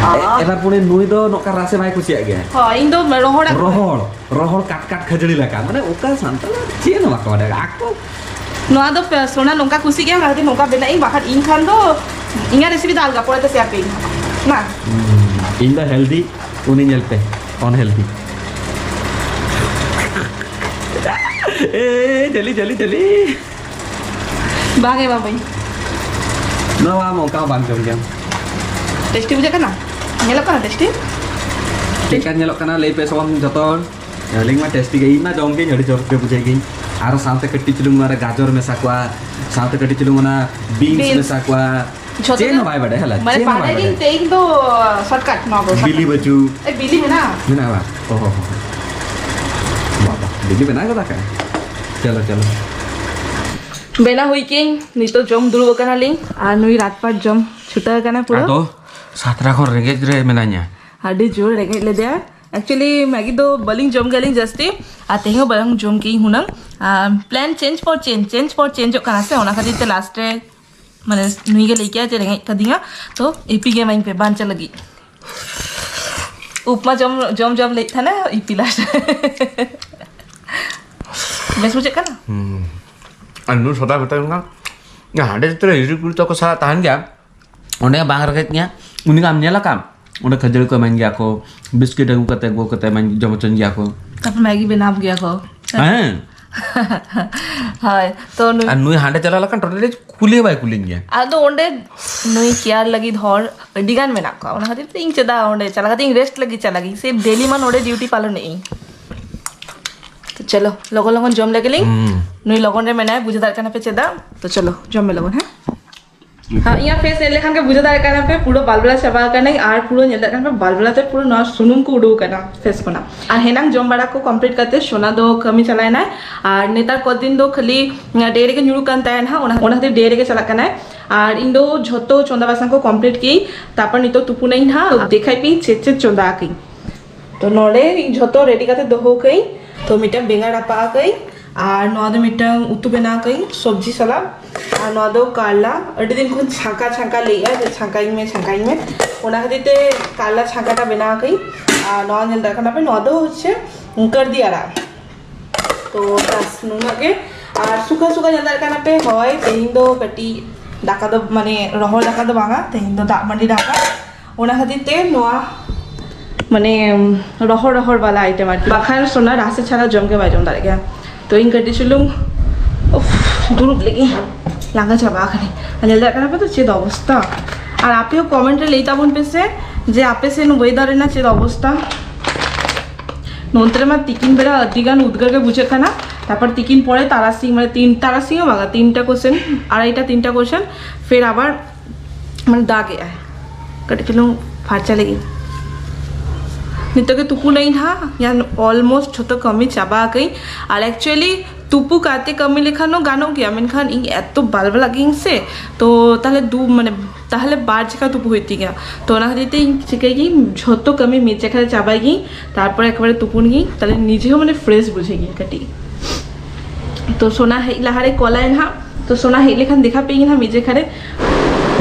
ᱮ-, ᱮᱵᱟᱨ ᱯᱩᱱᱤ ᱱᱩᱭ ᱫᱚ ᱱᱚᱝᱠᱟ ᱨᱟᱥᱮ ᱵᱟᱭ ᱠᱩᱥᱤᱭᱟᱜ ᱜᱮᱭᱟ᱾ ᱦᱳᱭ, ᱤᱧ ᱫᱚ ᱨᱚᱦᱚᱲ ᱟᱠᱚ᱾ ᱨᱚᱦᱚᱲ, ᱨᱚᱦᱚᱲ ᱠᱟᱴ ᱠᱟᱴ ᱠᱷᱟᱹᱡᱟᱹᱲᱤ ᱞᱮᱠᱟ᱾ ᱢᱟᱱᱮ ᱚᱠᱟ ᱥᱟᱱᱛᱟᱲ ᱪᱮᱫ ᱦᱚᱸ ᱵᱟᱠᱚ ᱵᱟᱰᱟᱭᱟ᱾ ᱟᱠᱚ ᱱᱚᱣᱟ ᱫᱚ ᱯᱮ-, ᱥᱳᱱᱟ ᱱᱚᱝᱠᱟ ᱠᱩᱥᱤᱜ ᱜᱮᱭᱟ, ᱚᱱᱟ ᱠᱷᱟᱹᱛᱤᱨ ᱱᱚᱝᱠᱟ ᱵᱮᱱᱟᱜ ᱤᱧ, ᱵᱟᱠᱷᱟᱱ ᱤᱧ ᱠᱷᱟᱱ ᱫᱚ ᱤᱧᱟᱹᱜ ᱨᱮᱥᱤᱯᱤ ᱫᱚ ᱟᱞᱜᱟ, ᱯᱚᱨᱮᱛᱮ ᱥᱮᱭᱟᱨ ᱯᱮ ᱤᱧ ᱢᱟ᱾ ᱤᱧ ᱫᱚ ᱦᱮᱞᱫᱤ, ᱩᱱᱤ ᱧᱮᱞ ᱯᱮ ᱟᱱᱦᱮᱞᱫᱤ᱾ ᱮ ᱡᱟᱹᱞᱤ, ᱡᱟᱹᱞᱤ, ᱡᱟᱹᱞᱤ᱾ ᱵᱟᱝ ᱮ ᱵᱟᱵᱟᱧ᱾ ᱱᱚᱣᱟ ᱢᱟ ᱚᱱᱠᱟ ᱦᱚᱸ ᱵᱟᱝ ᱡᱚᱢ ᱜᱮᱭᱟᱢ᱾ ᱴᱮᱥᱴᱤ ᱵᱩᱡᱷᱟᱹᱜ ᱠᱟᱱᱟ? ᱧᱮᱞᱚᱜ ᱠᱟᱱᱟ ᱴᱮᱥᱴᱤ? ᱪᱮᱫ ᱞᱮᱠᱟ ᱧᱮᱞᱚᱜ ᱠᱟᱱᱟ ᱞᱟᱹᱭ ᱯᱮ ᱥᱚᱵᱚᱱ ᱡᱚᱛᱚ ᱦᱚᱲ᱾ ᱟᱹᱞᱤᱧ ᱢᱟ ᱴᱮᱥᱴᱤ ᱜᱮ, ᱤᱧ ᱢᱟ ᱡᱚᱢ ᱜᱮᱧ ᱟᱹᱰᱤ ᱡᱳᱨ ᱜᱮ ᱵᱩᱡᱷᱟᱹᱣ ᱜᱤᱧ᱾ ᱟᱨ ᱥᱟᱶᱛᱮ ᱠᱟᱹᱴᱤᱡ ᱪᱩᱞᱩᱝ ᱱᱚᱣᱟ ᱨᱮ ᱜᱟᱡᱚᱨ ᱢᱮᱥᱟ ᱠᱚᱣᱟ, ᱥᱟᱶᱛᱮ ᱠᱟᱹᱴᱤᱡ ᱪᱩᱞᱩᱝ ᱚᱱᱟ ᱵᱤᱱᱥ ᱵᱤᱱᱥ᱾ ᱢᱮᱥᱟ ᱠᱚᱣᱟ᱾ ᱡᱷᱚᱛᱚ ᱪᱮᱫ ᱜᱮ ᱦᱚᱸ ᱵᱟᱭ ᱵᱟᱰᱟᱭᱟ, ᱦᱮᱸ ᱞᱟ? ᱢᱟᱱᱮ ᱪᱮᱫ ᱦᱚᱸ ᱵᱟᱭ ᱵᱟᱰᱟᱭ ᱜᱤᱧ ᱵᱟᱰᱟᱭᱟ᱾ ᱛᱮᱦᱮᱧ ᱫᱚ ᱥᱚᱨᱴᱠᱟᱴ ᱱᱚᱣᱟ ᱫᱚ᱾ ᱵᱤᱞᱤ ᱵᱟᱹᱪᱩ᱾ ᱮ, ᱵᱤᱞᱤ ᱢᱮᱱᱟᱜᱼᱟ᱾ ᱢᱮᱱᱟᱜᱼᱟ ᱵᱟᱝ? ᱚ ᱦᱚ ᱦᱚ᱾ ᱵᱟᱵᱟ, ᱵᱤᱞᱤ ᱵᱮᱱᱟᱣ ᱠᱟᱫᱟ ᱠᱟ? ᱪᱚᱞᱚ, ᱪᱚᱞᱚ᱾ ᱵᱮᱱᱟᱣ ᱦᱩᱭ ᱠᱤᱧ, ᱱᱤᱛᱚᱜ ᱡᱚᱢ ᱫᱩᱲᱩᱵ ᱟᱠᱟᱱᱟᱞᱤᱧ᱾ ᱟᱨ ᱱᱩᱭ ᱨᱟᱴᱯᱟᱴ ᱡᱚᱢ ᱪᱷᱩᱴᱟᱹᱣ ᱟᱠᱟᱱᱟ ᱯᱩᱨᱟᱹ᱾ ᱟᱫᱚ ᱥᱟᱛᱨᱟ ᱠᱷᱚᱱ ᱨᱮᱸᱜᱮᱡ ᱨᱮ ᱢᱮᱱᱟᱹᱧᱟ᱾ ᱟᱹᱰᱤ ᱡᱳᱨ ᱨᱮᱸᱜᱮᱡ ᱞᱮᱫᱮᱭᱟ᱾ Actually ᱢᱮᱜᱤ ᱫᱚ ᱵᱟᱹᱞᱤᱧ ᱡᱚᱢ ᱜᱮᱭᱟᱞᱤᱧ ᱡᱟᱹᱥᱛᱤ, ᱟᱨ ᱛᱮᱦᱮᱧ ᱦᱚᱸ ᱵᱟᱝ ᱡᱚᱢ ᱠᱮᱜ ᱤᱧ ᱦᱩᱱᱟᱹᱝ᱾ ᱟᱨ plan change for change, change for change ᱚᱜ ᱠᱟᱱᱟ ᱥᱮ, ᱚᱱᱟ ᱠᱷᱟᱹᱛᱤᱨ ᱛᱮ last ᱨᱮ ᱢᱟᱱᱮ ᱱᱩᱭ ᱜᱮ ᱞᱟᱹᱭ ᱠᱮᱜᱼᱟ ᱡᱮ ᱨᱮᱸᱜᱮᱡ ᱠᱟᱫᱤᱧᱟ, ᱛᱚ ᱤᱯᱤ ᱜᱮ ᱮᱢᱟᱹᱧ ᱯᱮ ᱵᱟᱧᱪᱟᱣ ᱞᱟᱹᱜᱤᱫ᱾ ᱩᱯᱢᱟ ᱡᱚᱢ ᱡᱚᱢ ᱡᱚᱢ ᱞᱟᱹᱭᱮᱫ ᱛᱟᱦᱮᱱᱟ, ᱤᱯᱤ last ᱨᱮ᱾ ᱵᱮᱥ ᱵᱩᱡᱷᱟᱹᱜ ᱠᱟᱱᱟ? ᱦᱩᱸ᱾ ᱟᱨ ᱱᱩᱭ ᱥᱚᱫᱟ ᱢᱮᱛᱟᱭ ᱠᱟᱱᱟ, ᱦᱟᱸᱰᱮ ᱡᱚᱛᱚ ᱦᱤᱨᱤ ᱠᱩᱲᱤ ᱛᱟᱠᱚ ᱥᱟᱞᱟᱜ ᱛᱟᱦᱮᱱ ᱜᱮᱭᱟ, ᱚᱸᱰᱮ ᱵᱟᱝ ᱨᱮᱸᱜᱮᱡ ᱢᱮᱭᱟ, ᱩᱱᱤ ᱟᱢ ᱧᱮᱞ ᱟᱠᱟᱢ? ᱚᱸᱰᱮ ᱠᱷᱟᱹᱡᱟᱹᱲᱤ ᱠᱚ ᱮᱢᱟᱹᱧ ᱜᱮᱭᱟ ᱠᱚ, ᱵᱤᱥᱠᱤᱴ ᱟᱹᱜᱩ ᱠᱟᱛᱮ, ᱟᱹᱜᱩ ᱠᱟᱛᱮ ᱮᱢᱟᱹᱧ, ᱡᱚᱢ ᱦᱚᱪᱚᱧ ᱜᱮᱭᱟ ᱠᱚ᱾ ᱛᱟᱨᱯᱚᱨ ᱢᱮᱜᱤ ᱵᱮᱱᱟᱣ ᱜᱮᱭᱟ ᱠᱚ᱾ ᱦᱮᱸ᱾ ᱦᱳᱭ, ᱛᱚ ᱱᱩᱭ ᱟᱨ ᱱᱩᱭ ᱦᱟᱸᱰᱮ ᱪᱟᱞᱟᱣ ᱞᱮᱠᱷᱟᱱ totally ᱠᱩᱞᱤ ᱦᱚᱸ ᱵᱟᱭ ᱠᱩᱞᱤᱧ ᱜᱮᱭᱟ᱾ ᱟᱫᱚ ᱚᱸᱰᱮ ᱱᱩᱭ care ᱞᱟᱹᱜᱤᱫ ᱦᱚᱲ ᱟᱹᱰᱤ ᱜᱟᱱ ᱢᱮᱱᱟᱜ ᱠᱚᱣᱟ, ᱚᱱᱟ ᱠᱷᱟᱹᱛᱤᱨ ᱛᱮ ᱤᱧ ᱪᱮᱫᱟᱜ ᱚᱸᱰᱮ ᱪᱟᱞᱟᱣ ᱠᱟᱛᱮ ᱤᱧ rest ᱞᱟᱹᱜᱤᱫ ᱪᱟᱞᱟᱜ ᱤᱧ, ᱥᱮ daily ᱢᱟ ᱱᱚᱰᱮ duty ᱯᱟᱞᱚᱱᱮᱫ ᱤᱧ᱾ ᱛᱚ ᱪᱚᱞᱚ, ᱞᱚᱜᱚᱱ ᱞᱚᱜᱚᱱ ᱡᱚᱢ ᱞᱮᱜᱮ ᱞᱤᱧ᱾ ᱦᱩᱸ᱾ ᱱᱩᱭ ᱞᱚᱜᱚᱱ ᱨᱮ ᱢᱮᱱᱟᱭ, ᱵᱩᱡᱷᱟᱹᱣ ᱫᱟᱲᱮᱭᱟᱜ ᱠᱟᱱᱟ ᱯᱮ ᱪᱮᱫᱟᱜ? ᱛᱚ ᱪᱚᱞᱚ, ᱡᱚᱢ ᱢᱮ ᱞᱚᱜᱚᱱ, ᱦᱮᱸ? ᱦᱮᱸ, ᱤᱧᱟᱹᱜ face ᱧᱮᱞ ᱞᱮᱠᱷᱟᱱ ᱜᱮ ᱵᱩᱡᱷᱟᱹᱣ ᱫᱟᱲᱮᱭᱟᱜ ᱠᱟᱱᱟ ᱯᱮ, ᱯᱩᱨᱟᱹ ᱵᱟᱞᱵᱟᱞᱟ ᱪᱟᱵᱟ ᱟᱠᱟᱱᱟᱹᱧ᱾ ᱟᱨ ᱯᱩᱨᱟᱹ ᱧᱮᱞ ᱫᱟᱲᱮᱭᱟᱜ ᱠᱟᱱᱟ ᱯᱮ, ᱵᱟᱞᱵᱟᱞᱟ ᱛᱮ ᱯᱩᱨᱟᱹ ᱱᱚᱣᱟ ᱥᱩᱱᱩᱢ ᱠᱚ ᱩᱰᱩᱠ ᱟᱠᱟᱱᱟ face ᱠᱷᱚᱱᱟᱜ᱾ ᱟᱨ ᱦᱮᱱᱟᱝ ᱡᱚᱢ ᱵᱟᱲᱟ ᱠᱚ complete ᱠᱟᱛᱮ ᱥᱳᱱᱟ ᱫᱚ ᱠᱟᱹᱢᱤ ᱪᱟᱞᱟᱣ ᱮᱱᱟᱭ᱾ ᱟᱨ ᱱᱮᱛᱟᱨ ᱠᱚᱫᱤᱱ ᱫᱚ ᱠᱷᱟᱹᱞᱤ day ᱨᱮᱜᱮ ᱧᱩᱨᱩᱜ ᱠᱟᱱ ᱛᱟᱭᱟ ᱱᱟᱦᱟᱜ, ᱚᱱᱟ, ᱚᱱᱟ ᱠᱷᱟᱹᱛᱤᱨ day ᱨᱮᱜᱮ ᱪᱟᱞᱟᱜ ᱠᱟᱱᱟᱭ᱾ ᱟᱨ ᱤᱧ ᱫᱚ ᱡᱷᱚᱛᱚ ᱪᱚᱸᱫᱟ ᱵᱟᱥᱟᱝ ᱠᱚ complete ᱠᱮᱜ ᱤᱧ, ᱛᱟᱨᱯᱚᱨ ᱱᱤᱛᱚᱜ ᱛᱩᱯᱩᱱᱟᱹᱧ ᱱᱟᱦᱟᱜ, ᱫᱮᱠᱷᱟᱭ ᱯᱮ ᱪᱮᱫ ᱪᱮᱫ ᱪᱚᱸᱫᱟ ᱟᱠᱟᱹᱧ᱾ ᱛᱚ ᱱᱚᱰᱮ ᱤᱧ ᱡᱷᱚᱛᱚ ready ᱠᱟᱛᱮ ᱫᱚᱦᱚ ᱠᱟᱹᱧ᱾ ᱛᱚ ᱢᱤᱫᱴᱟᱝ ᱵᱮᱸᱜᱟᱲ ᱨᱟᱯᱟᱜ ᱟᱠᱟᱹᱧ, ᱟᱨ ᱱᱚᱣᱟ ᱫᱚ ᱢᱤᱫᱴᱟᱝ ᱩᱛᱩ ᱵᱮᱱᱟᱣ ᱠᱟᱹᱧ ᱥᱚᱵᱽᱡᱤ ᱥᱟᱞᱟᱜ᱾ ᱟᱨ ᱱᱚᱣᱟ ᱫᱚ ᱠᱟᱨᱞᱟ, ᱟᱹᱰᱤ ᱫᱤᱱ ᱠᱷᱚᱱ ᱪᱷᱟᱸᱠᱟ ᱪᱷᱟᱸᱠᱟ ᱞᱟᱹᱭᱮᱜᱼᱟ ᱡᱮ ᱪᱷᱟᱸᱠᱟᱧ ᱢᱮ, ᱪᱷᱟᱸᱠᱟᱧ ᱢᱮ, ᱚᱱᱟ ᱠᱷᱟᱹᱛᱤᱨ ᱛᱮ ᱠᱟᱨᱞᱟ ᱪᱷᱟᱸᱠᱟᱴᱟ ᱵᱮᱱᱟᱣ ᱠᱟᱹᱧ᱾ ᱟᱨ ᱱᱚᱣᱟ ᱧᱮᱞ ᱫᱟᱲᱮᱭᱟᱜ ᱠᱟᱱᱟ ᱯᱮ, ᱱᱚᱣᱟ ᱫᱚ ᱦᱚᱪᱪᱷᱮ ᱠᱟᱨᱫᱤ ᱟᱲᱟᱜ᱾ ᱛᱚ ᱵᱟᱥ ᱱᱩᱱᱟᱹᱜ ᱜᱮ᱾ ᱟᱨ ᱥᱩᱠᱷᱟ ᱥᱩᱠᱷᱟ ᱧᱮᱞ ᱫᱟᱲᱮᱭᱟᱜ ᱠᱟᱱᱟ ᱯᱮ, ᱦᱳᱭ, ᱛᱮᱦᱮᱧ ᱫᱚ ᱠᱟᱹᱴᱤᱡ ᱫᱟᱠᱟ ᱫᱚ, ᱢᱟᱱᱮ, ᱨᱚᱦᱚᱲ ᱫᱟᱠᱟ ᱫᱚ ᱵᱟᱝᱟ, ᱛᱮᱦᱮᱧ ᱫᱚ ᱫᱟᱜ ᱢᱟᱹᱰᱤ ᱫᱟᱠᱟ᱾ ᱚᱱᱟ ᱠᱷᱟᱹᱛᱤᱨ ᱛᱮ ᱱᱚᱣᱟ, ᱢᱟᱱᱮ, ᱨᱚᱦᱚᱲ ᱨᱚᱦᱚᱲ ᱵᱟᱞᱟ ᱟᱭᱴᱮᱢ ᱟᱨᱠᱤ, ᱵᱟᱠᱷᱟᱱ ᱥᱳᱱᱟ ᱨᱟᱥᱮ ᱪᱷᱟᱲᱟ ᱡᱚᱢ ᱜᱮ ᱵᱟᱭ ᱡᱚᱢ ᱫᱟᱲᱮᱭᱟᱜ ᱜᱮᱭᱟ᱾ ᱛᱚ, ᱤᱧ ᱠᱟᱹᱴᱤᱡ ᱪᱩᱞᱩᱝ, ᱩᱯᱷ, ᱫᱩᱲᱩᱵ ᱞᱟᱹᱜᱤᱫ, ᱞᱟᱸᱜᱟ ᱪᱟᱵᱟ ᱟᱠᱟᱱᱟᱹᱧ᱾ ᱟᱨ ᱧᱮᱞ ᱫᱟᱲᱮᱭᱟᱜ ᱠᱟᱱᱟ ᱯᱮ ᱛᱚ ᱪᱮᱫ ᱚᱵᱚᱥᱛᱟ᱾ ᱟᱨ ᱟᱯᱮ ᱦᱚᱸ ᱠᱚᱢᱮᱱᱴ ᱨᱮ ᱞᱟᱹᱭ ᱛᱟᱵᱚᱱ ᱯᱮ ᱥᱮ ᱡᱮ ᱟᱯᱮ ᱥᱮᱱ ᱳᱭᱮᱫᱟᱨ ᱨᱮᱱᱟᱜ ᱪᱮᱫ ᱚᱵᱚᱥᱛᱟ᱾ ᱱᱚᱱᱛᱮ ᱨᱮᱢᱟ ᱛᱤᱠᱤᱱ ᱵᱮᱲᱟ ᱟᱹᱰᱤ ᱜᱟᱱ ᱩᱫᱽᱜᱟᱹᱨ ᱜᱮ ᱵᱩᱡᱷᱟᱹᱜ ᱠᱟᱱᱟ, ᱛᱟᱨᱯᱚᱨ ᱛᱤᱠᱤᱱ ᱯᱚᱨᱮ ᱛᱟᱨᱟᱥᱤᱧ, ᱢᱟᱱᱮ ᱛᱤᱱ, ᱛᱟᱨᱟᱥᱤᱧ ᱦᱚᱸ ᱵᱟᱝᱟ, ᱛᱤᱱᱴᱟ ᱠᱚᱥᱮᱱ, ᱟᱲᱟᱭᱴᱟ ᱛᱤᱱᱴᱟ ᱠᱚᱥᱮᱱ ᱯᱷᱮᱨ ᱟᱵᱟᱨ, ᱢᱟᱱᱮ, ᱫᱟᱜ ᱮᱜᱼᱟᱭ᱾ ᱠᱟᱹᱴᱤᱡ ᱪᱩᱞᱩᱝ ᱯᱷᱟᱨᱪᱟ ᱞᱟᱹᱜᱤᱫ ᱱᱤᱛᱚᱜ ᱜᱮ ᱛᱩᱯᱩ ᱱᱟᱹᱧ ᱦᱟᱸᱜ, ᱭᱟᱱ almost ᱡᱷᱚᱛᱚ ᱠᱟᱹᱢᱤ ᱪᱟᱵᱟ ᱟᱠᱟᱹᱧ᱾ ᱟᱨ actually ᱛᱩᱯᱩ ᱠᱟᱛᱮ ᱠᱟᱹᱢᱤ ᱞᱮᱠᱷᱟᱱ ᱦᱚᱸ ᱜᱟᱱᱚᱜ ᱜᱮᱭᱟ, ᱢᱮᱱᱠᱷᱟᱱ ᱤᱧ ᱮᱛᱚ ᱵᱟᱞᱵᱟᱞᱟᱜ ᱜᱤᱭᱟᱹᱧ ᱥᱮ, ᱛᱚ ᱛᱟᱦᱞᱮ ᱫᱩ, ᱢᱟᱱᱮ, ᱛᱟᱦᱞᱮ ᱵᱟᱨ ᱡᱟᱠᱷᱟ ᱛᱩᱯᱩ ᱦᱩᱭᱩᱜ ᱛᱤᱧᱟ᱾ ᱛᱚ ᱚᱱᱟ ᱠᱷᱟᱹᱛᱤᱨ ᱛᱮ ᱤᱧ ᱪᱤᱠᱟᱹᱭ ᱜᱤᱭᱟᱹᱧ, ᱡᱷᱚᱛᱚ ᱠᱟᱹᱢᱤ ᱢᱤᱫ ᱡᱟᱠᱷᱟ ᱨᱮ ᱪᱟᱵᱟᱭ ᱜᱤᱭᱟᱹᱧ, ᱛᱟᱨᱯᱚᱨᱮ ᱮᱠᱵᱟᱨᱮ ᱛᱩᱯᱩᱱ ᱜᱤᱭᱟᱹᱧ, ᱛᱟᱦᱞᱮ ᱱᱤᱡᱮ ᱦᱚᱸ, ᱢᱟᱱᱮ, ᱯᱷᱨᱮᱥ ᱵᱩᱡᱷᱟᱹᱜ ᱜᱮᱭᱟ ᱠᱟᱹᱴᱤᱡ᱾ ᱛᱚ ᱥᱳᱱᱟ ᱦᱮᱡ ᱞᱟᱦᱟᱨᱮ ᱠᱚᱞᱟᱭ ᱱᱟᱦᱟᱜ, ᱛᱚ ᱥᱳᱱᱟ ᱦᱮᱡ ᱞᱮᱠᱷᱟᱱ ᱫᱮᱠᱷᱟ ᱯᱮᱭᱟᱹᱧ ᱱᱟᱦᱟᱜ ᱢᱤᱫ ᱡᱟᱠᱷᱟ ᱨᱮ᱾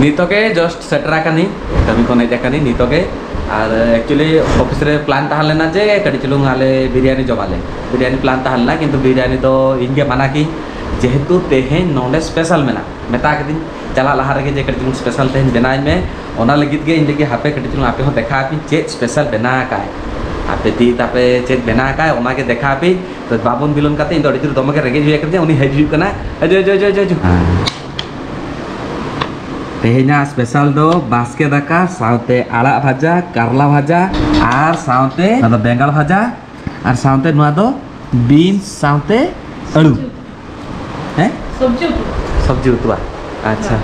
ᱱᱤᱛᱚᱜ ᱜᱮ just ᱥᱮᱴᱮᱨ ᱟᱠᱟᱱᱟᱹᱧ, ᱠᱟᱹᱢᱤ ᱠᱷᱚᱱ ᱦᱮᱡ ᱟᱠᱟᱱᱟᱹᱧ ᱱᱤᱛᱚᱜ ᱜᱮ᱾ ᱟᱨ actually ᱚᱯᱷᱤᱥ ᱨᱮ ᱯᱞᱟᱱ ᱛᱟᱦᱮᱸ ᱞᱮᱱᱟ ᱡᱮ ᱠᱟᱹᱴᱤᱡ ᱪᱩᱞᱩᱝ ᱟᱞᱮ ᱵᱤᱨᱭᱟᱱᱤ ᱡᱚᱢᱟᱞᱮ, ᱵᱤᱨᱭᱟᱱᱤ ᱯᱞᱟᱱ ᱛᱟᱦᱮᱸ ᱞᱮᱱᱟ, ᱠᱤᱱᱛᱩ ᱵᱤᱨᱭᱟᱱᱤ ᱫᱚ ᱤᱧ ᱜᱮ ᱢᱟᱱᱟ ᱠᱤᱧ, ᱡᱮᱦᱮᱛᱩ ᱛᱮᱦᱮᱧ ᱱᱚᱰᱮ ᱥᱯᱮᱥᱟᱞ ᱢᱮᱱᱟᱜᱼᱟ᱾ ᱢᱮᱛᱟ ᱠᱟᱹᱫᱤᱧ ᱪᱟᱞᱟᱜ ᱞᱟᱦᱟ ᱨᱮᱜᱮ ᱡᱮ ᱠᱟᱹᱴᱤᱡ ᱪᱩᱞᱩᱝ ᱥᱯᱮᱥᱟᱞ ᱛᱮᱦᱮᱧ ᱵᱮᱱᱟᱣ ᱟᱹᱧ ᱢᱮ, ᱚᱱᱟ ᱞᱟᱹᱜᱤᱫ ᱜᱮ ᱤᱧ ᱞᱟᱹᱜᱤᱫ ᱦᱟᱯᱮ ᱠᱟᱹᱴᱤᱡ ᱪᱩᱞᱩᱝ ᱟᱯᱮ ᱦᱚᱸ ᱫᱮᱠᱷᱟᱣ ᱟᱯᱮᱧ ᱪᱮᱫ ᱥᱯᱮᱥᱟᱞ ᱵᱮᱱᱟᱣ ᱟᱠᱟᱫ ᱟᱭ᱾ ᱟᱯᱮ ᱛᱤ ᱛᱟᱯᱮ ᱪᱮᱫ ᱵᱮᱱᱟᱣ ᱟᱠᱟᱫ ᱟᱭ ᱚᱱᱟ ᱜᱮ ᱫᱮᱠᱷᱟᱣ ᱟᱯᱮᱧ᱾ ᱛᱚ ᱵᱟᱵᱚᱱ ᱵᱤᱞᱚᱢ ᱠᱟᱛᱮ ᱤᱧ ᱫᱚ ᱟᱹᱰᱤ ᱡᱳᱨ ᱫᱚᱢᱮ ᱜᱮ ᱨᱮᱸᱜᱮᱡ ᱦᱩᱭ ᱟᱠᱟᱫᱤᱧᱟ, ᱩᱱᱤ ᱦᱮᱡ ᱦᱩᱭᱩᱜ ᱠᱟᱱᱟ᱾ ᱦᱤᱡᱩᱜ, ᱦᱤᱡᱩᱜ, ᱦᱤᱡᱩᱜ, ᱦᱤᱡᱩᱜ, ᱦᱤᱡᱩᱜ᱾ ᱦᱮᱸ᱾ ᱛᱮᱦᱮᱧᱟᱜ ᱥᱯᱮᱥᱟᱞ ᱫᱚ ᱵᱟᱥᱠᱮ ᱫᱟᱠᱟ ᱥᱟᱶᱛᱮ ᱟᱲᱟᱜ ᱵᱷᱟᱡᱟ, ᱠᱟᱨᱞᱟ ᱵᱷᱟᱡᱟ ᱟᱨ ᱥᱟᱶᱛᱮ ᱱᱚᱣᱟ ᱫᱚ ᱵᱮᱸᱜᱟᱲ ᱵᱷᱟᱡᱟ ᱟᱨ ᱥᱟᱶᱛᱮ ᱱᱚᱣᱟ ᱫᱚ ᱵᱤᱱᱥ ᱥᱟᱶᱛᱮ ᱟᱹᱞᱩ᱾ ᱦᱮᱸ? ᱥᱚᱵᱽᱡᱤ ᱩᱛᱩ᱾ ᱥᱚᱵᱽᱡᱤ ᱩᱛᱩ ᱵᱟ? ᱟᱪᱪᱷᱟ᱾ ᱦᱮᱸ᱾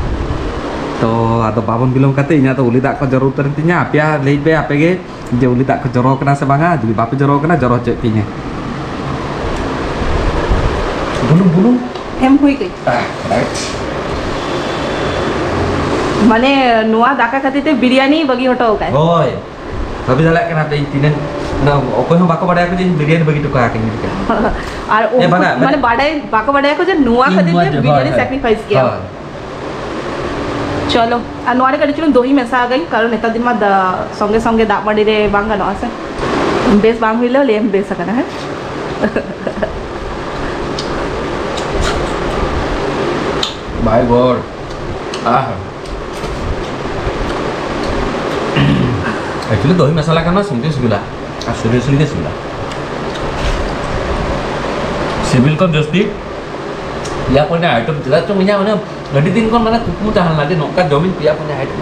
ᱛᱚ ᱟᱫᱚ ᱵᱟᱵᱚᱱ ᱵᱤᱞᱚᱢ ᱠᱟᱛᱮ ᱤᱧᱟᱹᱜ ᱫᱚ ᱩᱞᱤ ᱫᱟᱜ ᱠᱚ ᱡᱚᱨᱚ ᱩᱛᱟᱹᱨᱮᱱ ᱛᱤᱧᱟ᱾ ᱟᱯᱮᱭᱟᱜ ᱞᱟᱹᱭ ᱯᱮ ᱟᱯᱮ ᱜᱮ ᱡᱮ ᱩᱞᱤ ᱫᱟᱜ ᱠᱚ ᱡᱚᱨᱚ ᱠᱟᱱᱟ ᱥᱮ ᱵᱟᱝᱟ? ᱡᱩᱫᱤ ᱵᱟᱯᱮ ᱡᱚᱨᱚ ᱠᱟᱱᱟ, ᱡᱚᱨᱚ ᱦᱚᱪᱚᱭᱮᱫ ᱯᱮᱭᱟ᱾ ᱵᱩᱞᱩᱝ, ᱵᱩᱞᱩᱝ᱾ ᱮᱢ ᱦᱩᱭ ᱠᱟᱹᱡ᱾ ᱦᱮᱸ, right᱾ ᱢᱟᱱᱮ ᱱᱚᱣᱟ ᱫᱟᱠᱟ ᱠᱷᱟᱹᱛᱤᱨ ᱛᱮ ᱵᱤᱨᱭᱟᱱᱤ ᱵᱟᱹᱜᱤ ᱦᱚᱴᱚ ᱠᱟᱜᱼᱟᱭ᱾ ᱦᱳᱭ᱾ ᱵᱷᱟᱵᱤ ᱫᱟᱲᱮᱭᱟᱜ ᱠᱟᱱᱟ ᱯᱮ ᱤᱧ ᱛᱤᱱᱟᱹᱜ ᱚᱱᱟ ᱚᱠᱚᱭ ᱦᱚᱸ ᱵᱟᱠᱚ ᱵᱟᱲᱟᱭᱟ ᱠᱚ ᱡᱮ ᱤᱧ ᱵᱤᱨᱭᱟᱱᱤ ᱵᱟᱹᱜᱤ ᱦᱚᱴᱚ ᱠᱟᱜ ᱠᱟᱹᱧ ᱞᱮᱠᱟ᱾ ᱟᱨ ᱮ, ᱩᱱᱠᱩ ᱵᱟᱝᱟ, ᱢᱟᱱᱮ ᱵᱟᱰᱟᱭ, ᱵᱟᱠᱚ ᱵᱟᱰᱟᱭᱟ ᱠᱚ ᱡᱮ ᱱᱚᱣᱟ ᱤᱧ ᱠᱷᱟᱹᱛᱤᱨ ᱱᱚᱣᱟ ᱛᱮ ᱡᱮ, ᱵᱤᱨᱭᱟᱱᱤ ᱦᱳᱭ, ᱦᱳᱭ᱾ Sacrifice ᱜᱮᱭᱟ᱾ ᱦᱳᱭ᱾ ᱪᱚᱞᱚ, ᱟᱨ ᱱᱚᱣᱟ ᱨᱮ ᱠᱟᱹᱴᱤᱡ ᱪᱩᱞᱩᱝ ᱫᱚᱦᱤ ᱢᱮᱥᱟ ᱟᱹᱜᱟᱹᱧ, ᱠᱟᱨᱚᱱ ᱱᱮᱛᱟᱨ ᱫᱤᱱ ᱢᱟ ᱫᱟ-, ᱥᱚᱸᱜᱮ ᱥᱚᱸᱜᱮ ᱫᱟᱜ ᱢᱟᱹᱰᱤ ᱨᱮ ᱵᱟᱝ ᱜᱟᱱᱚᱜᱼᱟ ᱥᱮ᱾ ᱵᱮᱥ ᱵᱟᱝ ᱦᱩᱭ ᱞᱮ ᱞᱟᱹᱭᱟᱢ ᱵᱮᱥ ᱟᱠᱟᱱᱟ, ᱦᱮᱸ? My God. Uh. Actually ᱫᱚᱦᱤ masala ᱠᱟᱱᱟ, ᱥᱤᱢᱯᱤᱞ ᱥᱤᱵᱤᱞᱟ᱾ ᱟᱨ ᱥᱤᱵᱤᱞ ᱥᱤᱵᱤᱞ ᱜᱮ ᱥᱤᱵᱤᱞᱟ᱾ ᱥᱤᱵᱤᱞ ᱠᱷᱚᱱ ᱡᱟᱹᱥᱛᱤ ᱯᱮᱭᱟ ᱯᱩᱱᱭᱟ item ᱪᱮᱫᱟᱜ ᱪᱚᱝ ᱤᱧᱟᱹᱜ ᱢᱟᱱᱮ ᱟᱹᱰᱤ ᱫᱤᱱ ᱠᱷᱚᱱ ᱢᱟᱱᱮ ᱠᱩᱠᱢᱩ ᱛᱟᱦᱮᱸ ᱞᱮᱱᱟ ᱡᱮ ᱱᱚᱝᱠᱟ ᱡᱚᱢᱤᱧ ᱯᱮᱭᱟ ᱯᱩᱱᱭᱟ item᱾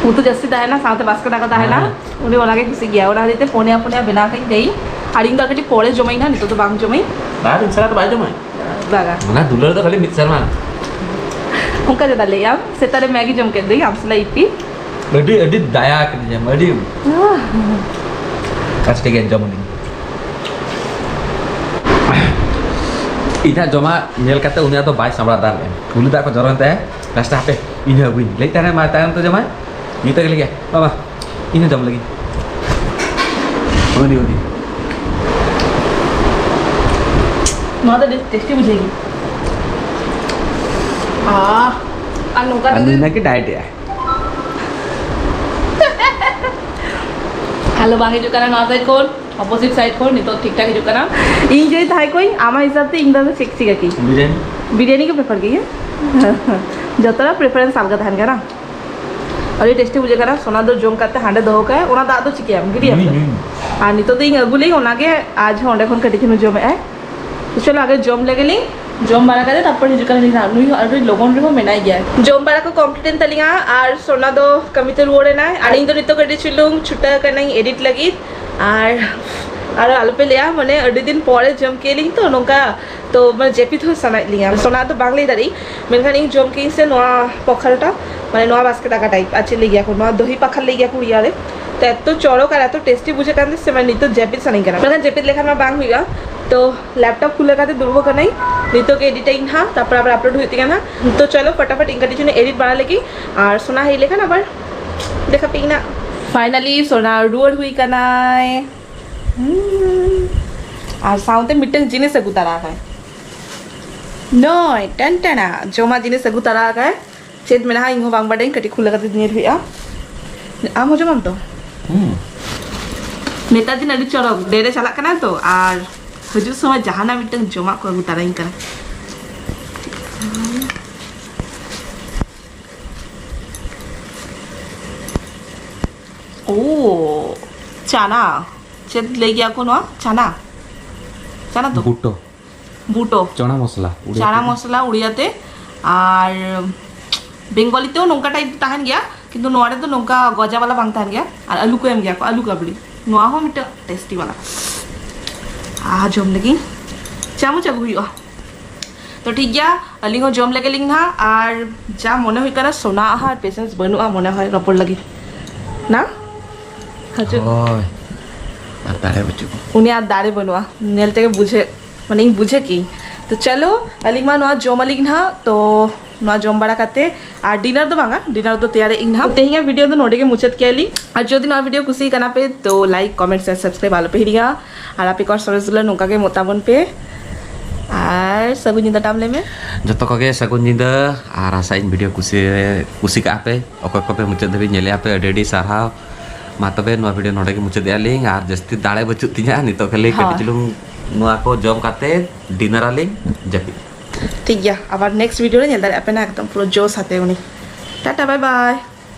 ᱩᱛᱩ ᱡᱟᱹᱥᱛᱤ ᱛᱟᱦᱮᱱᱟ, ᱥᱟᱶᱛᱮ ᱵᱟᱥᱠᱮ ᱫᱟᱠᱟ ᱛᱟᱦᱮᱱᱟ᱾ ᱦᱮᱸ᱾ ᱩᱱᱤ ᱚᱱᱟᱜᱮ ᱠᱩᱥᱤᱜ ᱜᱮᱭᱟ, ᱚᱱᱟ ᱠᱷᱟᱹᱛᱤᱨ ᱛᱮ ᱯᱩᱱᱭᱟ ᱯᱩᱱᱭᱟ ᱵᱮᱱᱟᱣ ᱠᱟᱛᱮᱧ ᱞᱟᱹᱭ᱾ ᱟᱨ ᱤᱧ ᱫᱚ ᱟᱨ ᱠᱟᱹᱴᱤᱡ ᱯᱚᱨᱮ ᱡᱚᱢᱟᱹᱧ ᱱᱟᱦᱟᱜ, ᱱᱤᱛᱚᱜ ᱫᱚ ᱵᱟᱝ ᱡᱚᱢᱟᱹᱧ᱾ ᱟᱨ ᱤᱧ ᱥᱟᱞᱟᱜ ᱫᱚ ᱵᱟᱭ ᱡᱚᱢᱟᱭ᱾ ᱵᱟᱝᱟ᱾ ᱚᱱᱟ ᱫᱩᱞᱟᱹᱲ ᱫᱚ ᱠᱷᱟᱹᱞᱤ ᱢᱤᱫ ᱥᱮᱨᱢᱟ᱾ ᱚᱱᱠᱟ ᱪᱮᱫᱟᱜ ᱞᱟᱹᱭᱟᱢ? ᱥᱮᱛᱟᱜ ᱨᱮ ᱢᱮᱜᱤ ᱡᱚᱢ ᱠᱮᱫ ᱫᱚᱧ ᱟᱢ ᱥᱟᱞᱟᱜ ᱤᱯᱤ᱾ ᱟᱹᱰᱤ, ᱟᱹᱰᱤ ᱫᱟᱭᱟ ᱠᱤᱫᱤᱧᱟᱢ, ᱟᱹᱰᱤ᱾ ᱟᱦ᱾ ᱟᱪᱪᱷᱟ, ᱴᱷᱤᱠ ᱜᱮᱭᱟ, ᱡᱚᱢ ᱟᱹᱞᱤᱧ᱾ ᱤᱧᱟᱹᱜ ᱡᱚᱢᱟᱜ ᱧᱮᱞ ᱠᱟᱛᱮ ᱩᱱᱤᱭᱟᱜ ᱫᱚ ᱵᱟᱭ ᱥᱟᱢᱵᱲᱟᱣ ᱫᱟᱲᱮᱭᱟᱜᱼᱟ᱾ ᱩᱞᱤ ᱫᱟᱜ ᱠᱚ ᱡᱚᱨᱚᱭᱮᱱ ᱛᱟᱭᱟ᱾ ᱞᱟᱥᱴ ᱦᱟᱯᱮ, ᱤᱧ ᱦᱚᱸ ᱟᱹᱜᱩᱭ ᱞᱟᱹᱭ ᱛᱟᱦᱮᱱᱟ, ᱢᱟ ᱛᱟᱭᱚᱢ ᱛᱮ ᱡᱚᱢᱟᱭ᱾ ᱱᱤᱛ ᱜᱮ ᱞᱟᱹᱭ ᱜᱮᱭᱟ, ᱵᱟᱵᱟ, ᱤᱧ ᱦᱚᱸ ᱡᱚᱢ ᱞᱟᱹᱜᱤᱫ᱾ ᱦᱩᱫᱤ, ᱦᱩᱫᱤ᱾ ᱱᱚᱣᱟ ᱫᱚ ᱟᱹᱰᱤ ᱴᱮᱥᱴᱤ ᱵᱩᱡᱷᱟᱹᱜ ᱜᱮ᱾ ᱟᱦ, ᱟᱨ ᱱᱚᱝᱠᱟ ᱟᱨ ᱡᱩᱫᱤ ᱱᱩᱭ ᱱᱟᱠᱤ ᱰᱟᱭᱮᱴ ᱮᱜᱼᱟᱭ᱾ ᱦᱮᱞᱳ ᱵᱟᱝ ᱦᱤᱡᱩᱜ ᱠᱟᱱᱟ ᱱᱚᱣᱟ ᱥᱟᱭᱤᱰ ᱠᱷᱚᱱ, ᱚᱯᱳᱡᱤᱴ ᱥᱟᱭᱤᱰ ᱠᱷᱚᱱ ᱱᱤᱛᱚᱜ ᱴᱷᱤᱠ ᱴᱷᱟᱠ ᱦᱤᱡᱩᱜ ᱠᱟᱱᱟ᱾ ᱤᱧ ᱡᱩᱫᱤ ᱛᱟᱦᱮᱸ ᱠᱚᱜ ᱤᱧ, ᱟᱢᱟᱜ ᱦᱤᱥᱟᱹᱵ ᱛᱮ ᱤᱧ ᱫᱚ ᱪᱮᱫ ᱪᱤᱠᱟᱹ ᱠᱮᱭᱟ? ᱵᱤᱨᱭᱟᱱᱤ᱾ ᱵᱤᱨᱭᱟᱱᱤ ᱜᱮ ᱯᱨᱮᱯᱷᱟᱨ ᱠᱮᱭᱟ᱾ ᱡᱚᱛᱚ ᱦᱚᱲᱟᱜ ᱯᱨᱮᱯᱷᱟᱨᱮᱱᱥ ᱟᱞᱜᱟ ᱛᱟᱦᱮᱱ ᱠᱟᱱᱟ᱾ ᱟᱹᱰᱤ ᱴᱮᱥᱴᱤ ᱵᱩᱡᱷᱟᱹᱜ ᱠᱟᱱᱟ᱾ ᱥᱳᱱᱟ ᱫᱚ ᱡᱚᱢ ᱠᱟᱛᱮ ᱦᱟᱸᱰᱮ ᱫᱚᱦᱚ ᱠᱟᱜᱼᱟᱭ, ᱚᱱᱟ ᱫᱟᱜ ᱫᱚ ᱪᱤᱠᱟᱹᱭᱟᱢ? ᱜᱤᱰᱤᱭᱟᱢ ᱛᱚ? ᱦᱩᱸ, ᱦᱩᱸ᱾ ᱟᱨ ᱱᱤᱛᱚᱜ ᱫᱚ ᱤᱧ ᱟᱹᱜᱩ ᱞᱮᱭ, ᱚᱱᱟᱜᱮ ᱟᱡ ᱦᱚᱸ ᱚᱸᱰᱮ ᱠᱷᱚᱱ ᱠᱟᱹᱴᱤᱡ ᱪᱩᱞᱩᱝ ᱡᱚᱢᱮᱜᱼᱟᱭ᱾ ᱪᱚᱞᱚ ᱟᱜᱮ ᱡᱚᱢ ᱞᱮᱜᱮ ᱞᱤᱧ, ᱡᱚᱢ ᱵᱟᱲᱟ ᱠᱟᱛᱮ ᱛᱟᱨᱯᱚᱨ ᱦᱤᱡᱩᱜ ᱠᱟᱱᱟ ᱞᱤᱧ ᱦᱟᱸᱜ᱾ ᱱᱩᱭ ᱦᱚᱸ ᱟᱹᱰᱤ ᱞᱚᱜᱚᱱ ᱨᱮᱦᱚᱸ ᱢᱮᱱᱟᱭ ᱜᱮᱭᱟ᱾ ᱡᱚᱢ ᱵᱟᱲᱟ ᱠᱚ ᱠᱚᱢᱯᱞᱤᱴ ᱮᱱ ᱛᱟᱹᱞᱤᱧᱟ ᱟᱨ ᱥᱳᱱᱟ ᱫᱚ ᱠᱟᱹᱢᱤ ᱛᱮ ᱨᱩᱣᱟᱹᱲ ᱮᱱᱟᱭ ᱟᱨ ᱤᱧ ᱫᱚ ᱱᱤᱛᱚᱜ ᱠᱟᱹᱴᱤᱡ ᱪᱩᱞᱩᱝ ᱪᱷᱩᱴᱟᱹᱣ ᱠᱟᱹᱱᱟᱹᱧ ᱮᱰᱤᱴ ᱞᱟᱹᱜᱤᱫ᱾ ᱟᱨ ᱟᱨᱚ ᱟᱞᱚᱯᱮ ᱞᱟᱹᱭᱟ, ᱢᱟᱱᱮ ᱟᱹᱰᱤ ᱫᱤᱱ ᱯᱚᱨᱮ ᱡᱚᱢ ᱠᱮᱫ ᱞᱤᱧ ᱛᱚ ᱱᱚᱝᱠᱟ, ᱛᱚ ᱢᱟᱱᱮ ᱡᱟᱹᱯᱤᱫ ᱦᱚᱸ ᱥᱟᱱᱟᱭᱮᱫ ᱞᱤᱧᱟ᱾ ᱥᱳᱱᱟ ᱫᱚ ᱵᱟᱝ ᱞᱟᱹᱭ ᱫᱟᱲᱮᱭᱟᱜ, ᱢᱮᱱᱠᱷᱟᱱ ᱤᱧ ᱡᱚᱢ ᱠᱮᱫ ᱤᱧ ᱥᱮ ᱱᱚᱣᱟ ᱯᱚᱠᱷᱟᱞᱴᱟ, ᱢᱟᱱᱮ ᱱᱚᱣᱟ ᱵᱟᱥᱠᱮ ᱫᱟᱠᱟ ᱴᱟᱭᱤᱯ, ᱟᱨ ᱪᱮᱫ ᱞᱟᱹᱭ ᱜᱮᱭᱟ ᱠᱚ, ᱱᱚᱣᱟ ᱫᱚᱦᱤ ᱯᱟᱠᱷᱟᱞ ᱞᱟᱹᱭ ᱜᱮᱭᱟ ᱠᱚ ᱩᱲᱤᱭᱟ ᱨᱮ᱾ ᱛᱚ ᱮᱛᱚ ᱪᱚᱨᱚᱠ ᱟᱨ ᱮᱛᱚ ᱴᱮᱥᱴᱤ ᱵᱩᱡᱷᱟᱹᱜ ᱠᱟᱱ ᱛᱮ ᱥᱮ ᱢᱟᱱᱮ ᱱᱤᱛᱚᱜ ᱡᱟᱹᱯᱤᱫ ᱥᱟᱱᱟᱧ ᱠᱟᱱᱟ, ᱢᱮᱱᱠᱷᱟᱱ ᱡᱟᱹᱯᱤᱫ ᱞᱮᱠᱷᱟᱱ ᱢᱟ ᱵᱟᱝ ᱦᱩᱭᱩᱜᱼᱟ᱾ ᱛᱚ ᱞᱮᱯᱴᱚᱯ ᱠᱷᱩᱞᱟᱹᱣ ᱠᱟᱛᱮ ᱫᱩᱲᱩᱵ ᱟᱠᱟᱱᱟᱹᱧ, ᱱᱤᱛᱚᱜ ᱜᱮ ᱮᱰᱤᱴ ᱟᱹᱧ ᱦᱟᱸᱜ, ᱛᱟᱨᱯᱚᱨ ᱟᱵᱟᱨ ᱟᱯᱞᱳᱰ ᱦᱩᱭᱩᱜ ᱛᱤᱧᱟ ᱦᱟᱸᱜ᱾ ᱛᱚ ᱪᱚᱞᱚ ᱯᱷᱚᱴᱟᱯᱷᱚᱴ ᱤᱧ ᱠᱟᱹᱴᱤᱡ ᱪᱩᱞᱩᱝ ᱮᱰᱤᱴ ᱵᱟᱲᱟ ᱞᱮᱜᱮ, ᱟᱨ ᱥᱳᱱᱟ ᱦᱮᱡ ᱞᱮᱠᱷᱟᱱ ᱟᱵᱟᱨ ᱫᱮᱠᱷᱟ ᱯᱮ ᱤᱧ ᱱᱟᱜ᱾ ᱯᱷᱟᱭᱱᱟᱞᱤ ᱥᱳᱱᱟ ᱨᱩᱣᱟᱹᱲ ᱦᱩᱭ ᱠᱟᱱᱟᱭ᱾ ᱦᱩᱸ᱾ ᱟᱨ ᱥᱟᱶᱛᱮ ᱢᱤᱫᱴᱟᱝ ᱡᱤᱱᱤᱥ ᱟᱹᱜᱩ ᱛᱟᱨᱟ ᱟᱠᱟᱭ᱾ ᱱᱚᱭ, ᱴᱟᱱ ᱴᱟᱱᱟ, ᱡᱚᱢᱟᱜ ᱡᱤᱱᱤᱥ ᱟᱹᱜᱩ ᱛᱟᱨᱟ ᱟᱠᱟᱭ᱾ ᱪᱮᱫ ᱢᱮᱱᱟᱜᱼᱟ ᱤᱧ ᱦᱚᱸ ᱵᱟᱝ ᱵᱟᱰᱟᱭᱟᱹᱧ, ᱠᱟᱹᱴᱤᱡ ᱠᱷᱩᱞᱟᱹ ᱠᱟᱛᱮ ᱧᱮᱞ ᱦᱩᱭᱩᱜᱼᱟ᱾ ᱟᱢ ᱦᱚᱸ ᱡᱚᱢᱟᱢ ᱛᱚ? ᱦᱩᱸ᱾ ᱱᱮᱛᱟᱨ ᱫᱤᱱ ᱟᱹᱰᱤ ᱪᱚᱨᱚᱠ, ᱰᱮ ᱨᱮ ᱪᱟᱞᱟᱜ ᱠᱟᱱᱟ ᱛᱚ, ᱟᱨ ᱦᱤᱡᱩᱜ ᱥᱚᱢᱚᱭ ᱡᱟᱦᱟᱱᱟᱜ ᱢᱤᱫᱴᱟᱝ ᱡᱚᱢᱟᱜ ᱠᱚ ᱟᱹᱜᱩ ᱛᱟᱨᱟᱧ ᱠᱟᱱᱟ᱾ ᱳ, ᱪᱟᱱᱟ᱾ ᱪᱮᱫ ᱞᱟᱹᱭ ᱜᱮᱭᱟ ᱠᱚ ᱱᱚᱣᱟ? ᱪᱟᱱᱟ? ᱪᱟᱱᱟ ᱛᱚ? ᱵᱩᱴᱚ᱾ ᱵᱩᱴᱚ᱾ ᱪᱟᱱᱟ ᱢᱚᱥᱞᱟ, ᱩᱲᱤᱭᱟ ᱪᱟᱱᱟ ᱛᱮ᱾ ᱢᱚᱥᱞᱟ ᱩᱲᱤᱭᱟ ᱛᱮ᱾ ᱟᱨ ᱵᱮᱝᱜᱚᱞᱤ ᱛᱮᱦᱚᱸ ᱱᱚᱝᱠᱟ type ᱛᱟᱦᱮᱱ ᱜᱮᱭᱟ, ᱠᱤᱱᱛᱩ ᱱᱚᱣᱟ ᱨᱮᱫᱚ ᱱᱚᱝᱠᱟ ᱜᱚᱡᱟ ᱵᱟᱞᱟ ᱵᱟᱝ ᱛᱟᱦᱮᱱ ᱜᱮᱭᱟ᱾ ᱟᱨ ᱟᱹᱞᱩ ᱠᱚ ᱮᱢ ᱜᱮᱭᱟ ᱠᱚ, ᱟᱹᱞᱩ ᱠᱟᱵᱲᱤ᱾ ᱱᱚᱣᱟ ᱦᱚᱸ ᱢᱤᱫᱴᱟᱝ tasty ᱵᱟᱞᱟ᱾ ᱟᱨ ᱡᱚᱢ ᱞᱟᱹᱜᱤᱫ ᱪᱟᱢᱚᱪ ᱟᱹᱜᱩ ᱦᱩᱭᱩᱜᱼᱟ᱾ ᱛᱚ ᱴᱷᱤᱠ ᱜᱮᱭᱟ, ᱟᱹᱞᱤᱧ ᱦᱚᱸ ᱡᱚᱢ ᱞᱮᱜᱮ ᱞᱤᱧ ᱱᱟᱦᱟᱜ᱾ ᱟᱨ ᱡᱟ ᱢᱚᱱᱮ ᱦᱩᱭᱩᱜ ᱠᱟᱱᱟ, ᱥᱳᱱᱟ ᱟᱦᱟ ᱟᱨ patience ᱵᱟᱹᱱᱩᱜᱼᱟ ᱢᱚᱱᱮ ᱦᱚᱭ ᱨᱚᱯᱚᱲ ᱞᱟᱹᱜᱤᱫ᱾ ᱱᱟ? ᱦᱟᱡᱩᱜ᱾ ᱦᱳᱭ᱾ ᱟᱨ ᱫᱟᱲᱮ ᱵᱟᱹᱪᱩᱜ᱾ ᱩᱱᱤ ᱟᱨ ᱫᱟᱲᱮ ᱵᱟᱹᱱᱩᱜᱼᱟ, ᱧᱮᱞ ᱛᱮᱜᱮ ᱵᱩᱡᱷᱟᱹᱜ, ᱢᱟᱱᱮ ᱤᱧ ᱵᱩᱡᱷᱟᱹᱣ ᱠᱤᱧ᱾ ᱛᱚ ᱪᱚᱞᱚ, ᱟᱹᱞᱤᱧ ᱢᱟ ᱱᱚᱣᱟ ᱡᱚᱢ ᱟᱹᱞᱤᱧ ᱱᱟᱦᱟᱜ, ᱛᱚ ᱱᱚᱣᱟ ᱡᱚᱢ ᱵᱟᱲᱟ ᱠᱟᱛᱮ, ᱟᱨ dinner ᱫᱚ ᱵᱟᱝᱟ, dinner ᱫᱚ ᱛᱮᱭᱟᱨᱮᱫ ᱤᱧ ᱱᱟᱦᱟᱜ᱾ ᱛᱮᱦᱮᱧᱟᱜ video ᱫᱚ ᱱᱚᱰᱮ ᱜᱮ ᱢᱩᱪᱟᱹᱫ ᱠᱮᱭᱟ ᱞᱤᱧ᱾ ᱟᱨ ᱡᱩᱫᱤ ᱱᱚᱣᱟ video ᱠᱩᱥᱤ ᱠᱟᱱᱟ ᱯᱮ, ᱛᱚ like, comment, share, subscribe ᱟᱞᱚ ᱯᱮ ᱦᱤᱲᱤᱧᱟ᱾ ᱟᱨ ᱟᱯᱮ ᱠᱚᱣᱟᱜ ᱥᱚᱨᱮᱥ ᱫᱩᱞᱟᱹᱲ ᱱᱚᱝᱠᱟ ᱜᱮ ᱮᱢᱚᱜ ᱛᱟᱵᱚᱱ ᱯᱮ᱾ ᱟᱨ ᱥᱟᱹᱜᱩᱱ ᱧᱤᱫᱟᱹ ᱴᱟᱢ ᱞᱟᱹᱭ ᱢᱮ᱾ ᱡᱚᱛᱚ ᱠᱚᱜᱮ ᱥᱟᱹᱜᱩᱱ ᱧᱤᱫᱟᱹ, ᱟᱨ ᱟᱥᱟᱭᱟᱹᱧ video ᱠᱩᱥᱤ, ᱠᱩᱥᱤ ᱠᱟᱜᱼᱟ ᱯᱮ᱾ ᱚᱠᱚᱭ ᱠᱚᱯᱮ ᱢᱩᱪᱟᱹᱫ ᱫᱷᱟᱹᱵᱤᱡ ᱧᱮᱞᱮᱜᱼᱟ ᱯᱮ, ᱟᱹᱰᱤ ᱟᱹᱰᱤ ᱥᱟᱨᱦᱟᱣ᱾ ᱢᱟ ᱛᱚᱵᱮ ᱱᱚᱣᱟ video ᱱᱚᱰᱮ ᱜᱮ ᱢᱩᱪᱟᱹᱫᱮᱜᱼᱟ ᱞᱤᱧ, ᱟᱨ ᱡᱟᱹᱥᱛᱤ ᱫᱟᱲᱮ ᱵᱟᱹᱪᱩᱜ ᱛᱤᱧᱟ ᱱᱤᱛᱚᱜ, ᱠᱷᱟᱹᱞᱤ ᱠᱟᱹᱴᱤᱡ ᱦᱳᱭ᱾ ᱪᱩᱞᱩᱝ ᱱᱚᱣᱟ ᱠᱚ ᱡᱚᱢ ᱠᱟᱛᱮ dinner ᱟᱞᱤᱧ, ᱡᱟᱹᱯᱤᱫ᱾ ᱴᱷᱤᱠ ᱜᱮᱭᱟ, ᱟᱵᱟᱨ next video ᱨᱮ ᱧᱮᱞ ᱫᱟᱲᱮᱭᱟᱜᱼᱟ ᱯᱮ ᱱᱟ ᱮᱠᱫᱚᱢ ᱯᱩᱨᱟᱹ ᱡᱳᱥ ᱟᱛᱮ ᱩᱱᱤ᱾ Tata, bye bye᱾